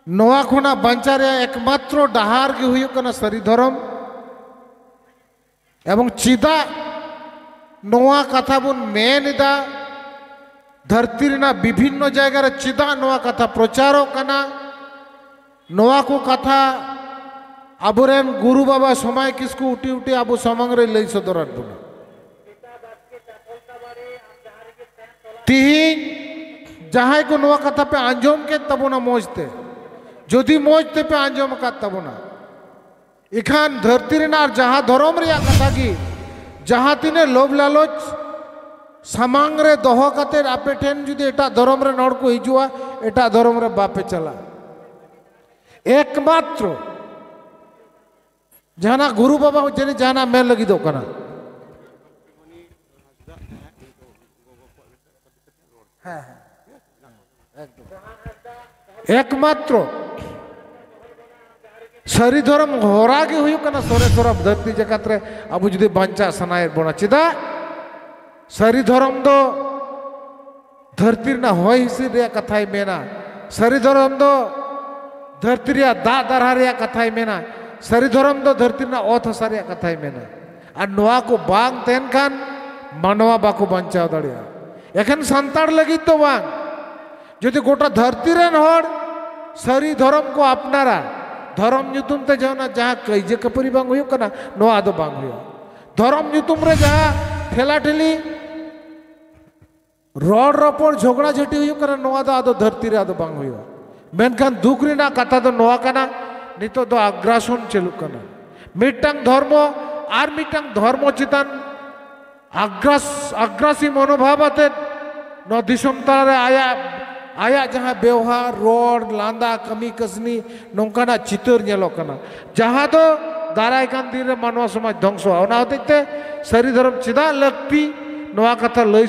ᱱᱚᱣᱟ ᱠᱷᱚᱱᱟᱜ ᱵᱟᱧᱪᱟᱣ ᱨᱮᱭᱟᱜ ᱮᱠᱢᱟᱛᱨᱚ ᱰᱟᱦᱟᱨ ᱜᱮ ᱦᱩᱭᱩᱜ ᱠᱟᱱᱟ ᱥᱟᱹᱨᱤ ᱫᱷᱚᱨᱚᱢ᱾ ᱮᱵᱚᱝ ᱪᱮᱫᱟᱜ ᱱᱚᱣᱟ ᱠᱟᱛᱷᱟ ᱵᱚᱱ ᱢᱮᱱ ᱮᱫᱟ, ᱫᱷᱟᱹᱨᱛᱤ ᱨᱮᱱᱟᱜ ᱵᱤᱵᱷᱤᱱᱱᱚ ᱡᱟᱭᱜᱟ ᱨᱮ ᱪᱮᱫᱟᱜ ᱱᱚᱣᱟ ᱠᱟᱛᱷᱟ ᱯᱨᱚᱪᱟᱨᱚᱜ ᱠᱟᱱᱟ, ᱱᱚᱣᱟ ᱠᱚ ᱠᱟᱛᱷᱟ ᱟᱵᱚᱨᱮᱱ ᱜᱩᱨᱩ ᱵᱟᱵᱟ ᱥᱚᱢᱟᱭ ᱠᱤᱥᱠᱩ ᱩᱴᱤ ᱩᱴᱤ ᱟᱵᱚ ᱥᱟᱢᱟᱝ ᱨᱮ ᱞᱟᱹᱭ ᱥᱚᱫᱚᱨᱟᱫ ᱵᱚᱱᱟ᱾ ᱛᱤᱦᱤᱧ ᱡᱟᱦᱟᱸᱭ ᱠᱚ ᱱᱚᱣᱟ ᱠᱟᱛᱷᱟ ᱯᱮ ᱟᱸᱡᱚᱢ ᱠᱮᱫ ᱛᱟᱵᱚᱱᱟ ᱢᱚᱡᱽ ᱛᱮ, ᱡᱩᱫᱤ ᱢᱚᱡᱽ ᱛᱮᱯᱮ ᱟᱸᱡᱚᱢ ᱟᱠᱟᱫ ᱛᱟᱵᱚᱱᱟ, ᱤᱠᱷᱟᱱ ᱫᱷᱟᱹᱨᱛᱤ ᱨᱮᱱᱟᱜ ᱡᱟᱦᱟᱸ ᱫᱷᱚᱨᱚᱢ ᱨᱮᱭᱟᱜ ᱠᱟᱛᱷᱟ ᱜᱮ, ᱡᱟᱦᱟᱸ ᱛᱤᱱᱟᱹᱜ ᱞᱳᱵᱷ ᱞᱟᱞᱚᱪ ᱥᱟᱢᱟᱝ ᱨᱮ ᱫᱚᱦᱚ ᱠᱟᱛᱮ ᱟᱯᱮ ᱴᱷᱮᱱ ᱡᱩᱫᱤ ᱮᱴᱟᱜ ᱫᱷᱚᱨᱚᱢ ᱨᱮᱱ ᱦᱚᱲ ᱠᱚ ᱦᱤᱡᱩᱜᱼᱟ, ᱮᱴᱟᱜ ᱫᱷᱚᱨᱚᱢ ᱨᱮ ᱵᱟᱯᱮ ᱪᱟᱞᱟᱜᱼᱟ᱾ ᱮᱠᱢᱟᱛᱨᱚ ᱡᱟᱦᱟᱱᱟᱜ ᱜᱩᱨᱩ ᱵᱟᱵᱟ ᱡᱟᱹᱱᱤᱡ ᱡᱟᱦᱟᱱᱟᱜ ᱢᱮᱱ ᱞᱟᱹᱜᱤᱫᱚᱜ ᱠᱟᱱᱟ᱾ ᱦᱮᱸ, ᱦᱮᱸ, ᱮᱠᱫᱚᱢ᱾ ᱮᱠᱢᱟᱛᱨᱚ ᱥᱟᱹᱨᱤ ᱫᱷᱚᱨᱚᱢ ᱦᱚᱨᱟ ᱜᱮ ᱦᱩᱭᱩᱜ ᱠᱟᱱᱟ ᱥᱚᱨᱮᱥ ᱦᱚᱨᱟ ᱫᱷᱟᱹᱨᱛᱤ ᱡᱟᱠᱟᱛ ᱨᱮ ᱟᱵᱚ ᱡᱩᱫᱤ ᱵᱟᱧᱪᱟᱜ ᱥᱟᱱᱟᱭᱮᱫ ᱵᱚᱱᱟ᱾ ᱪᱮᱫᱟᱜ? ᱥᱟᱹᱨᱤ ᱫᱷᱚᱨᱚᱢ ᱫᱚ ᱫᱷᱟᱹᱨᱛᱤ ᱨᱮᱱᱟᱜ ᱦᱚᱭ ᱦᱤᱸᱥᱤᱫ ᱨᱮᱭᱟᱜ ᱠᱟᱛᱷᱟᱭ ᱢᱮᱱᱟ᱾ ᱥᱟᱹᱨᱤ ᱫᱷᱚᱨᱚᱢ ᱫᱚ ᱫᱷᱟᱹᱨᱛᱤ ᱨᱮᱭᱟᱜ ᱫᱟᱜ ᱫᱟᱨᱦᱟ ᱨᱮᱭᱟᱜ ᱠᱟᱛᱷᱟᱭ ᱢᱮᱱᱟ᱾ ᱥᱟᱹᱨᱤ ᱫᱷᱚᱨᱚᱢ ᱫᱚ ᱫᱷᱟᱹᱨᱛᱤ ᱨᱮᱱᱟᱜ ᱚᱛ ᱦᱟᱥᱟ ᱨᱮᱭᱟᱜ ᱠᱟᱛᱷᱟᱭ ᱢᱮᱱᱟ᱾ ᱟᱨ ᱱᱚᱣᱟ ᱠᱚ ᱵᱟᱝ ᱛᱟᱦᱮᱱ ᱠᱷᱟᱱ ᱢᱟᱱᱣᱟ ᱵᱟᱠᱚ ᱵᱟᱧᱪᱟᱣ ᱫᱟᱲᱮᱭᱟᱜᱼᱟ᱾ ᱮᱠᱷᱮᱱ ᱥᱟᱱᱛᱟᱲ ᱞᱟᱹᱜᱤᱫ ᱫᱚ ᱵᱟᱝ, ᱡᱩᱫᱤ ᱜᱚᱴᱟ ᱫᱷᱟᱹᱨᱛᱤ ᱨᱮᱱ ᱦᱚᱲ ᱥᱟᱹᱨᱤ ᱫᱷᱚᱨᱚᱢ ᱠᱚ ᱟᱯᱱᱟᱨᱟ, ᱫᱷᱚᱨᱚᱢ ᱧᱩᱛᱩᱢ ᱛᱮ ᱡᱟᱦᱟᱸ, ᱡᱟᱦᱟᱸ ᱠᱟᱹᱭᱡᱟᱹ ᱠᱷᱟᱹᱯᱟᱹᱨᱤ ᱵᱟᱝ ᱦᱩᱭᱩᱜ ᱠᱟᱱᱟ, ᱱᱚᱣᱟ ᱟᱫᱚ ᱵᱟᱝ ᱦᱩᱭᱩᱜᱼᱟ᱾ ᱫᱷᱚᱨᱚᱢ ᱧᱩᱛᱩᱢ ᱨᱮ ᱡᱟᱦᱟᱸ ᱴᱷᱮᱞᱟ ᱴᱷᱮᱞᱤ ᱨᱚᱲ ᱨᱚᱯᱚᱲ ᱡᱷᱚᱜᱽᱲᱟ ᱡᱷᱟᱹᱴᱤ ᱦᱩᱭᱩᱜ ᱠᱟᱱᱟ, ᱱᱚᱣᱟ ᱫᱚ ᱟᱫᱚ ᱫᱷᱟᱹᱨᱛᱤ ᱨᱮ ᱟᱫᱚ ᱵᱟᱝ ᱦᱩᱭᱩᱜᱼᱟ᱾ ᱢᱮᱱᱠᱷᱟᱱ ᱫᱩᱠ ᱨᱮᱱᱟᱜ ᱠᱟᱛᱷᱟ ᱫᱚ ᱱᱚᱣᱟ ᱠᱟᱱᱟ, ᱱᱤᱛᱚᱜ ᱫᱚ ᱟᱜᱽᱨᱟᱥᱚᱱ ᱪᱟᱹᱞᱩᱜ ᱠᱟᱱᱟ᱾ ᱢᱤᱫᱴᱟᱝ ᱫᱷᱚᱨᱢᱚ ᱟᱨ ᱢᱤᱫᱴᱟᱝ ᱫᱷᱚᱨᱢᱚ ᱪᱮᱛᱟᱱ ᱟᱜᱽᱨᱟᱥ, ᱟᱜᱽᱨᱟᱥᱤ ᱢᱚᱱᱳᱵᱷᱟᱵ ᱟᱛᱮᱫ ᱱᱚᱣᱟ ᱫᱤᱥᱚᱢ ᱛᱟᱞᱟᱨᱮ ᱟᱭᱟᱜ, ᱟᱭᱟᱜ ᱡᱟᱦᱟᱸ ᱵᱮᱣᱦᱟᱨ, ᱨᱚᱲ, ᱞᱟᱸᱫᱟ, ᱠᱟᱹᱢᱤ, ᱠᱟᱹᱥᱱᱤ, ᱱᱚᱝᱠᱟᱱᱟᱜ ᱪᱤᱛᱟᱹᱨ ᱧᱮᱞᱚᱜ ᱠᱟᱱᱟ, ᱡᱟᱦᱟᱸ ᱫᱚ ᱫᱟᱨᱟᱭ ᱠᱟᱱ ᱫᱤᱱ ᱨᱮ ᱢᱟᱱᱣᱟ ᱥᱚᱢᱟᱡᱽ ᱫᱷᱚᱝᱥᱚᱜᱼᱟ᱾ ᱚᱱᱟ ᱦᱚᱛᱮᱡ ᱛᱮ ᱥᱟᱹᱨᱤ ᱫᱷᱚᱨᱚᱢ ᱪᱮᱫᱟᱜ ᱞᱟᱹᱠᱛᱤ, ᱱᱚᱣᱟ ᱠᱟᱛᱷᱟ ᱞᱟᱹᱭ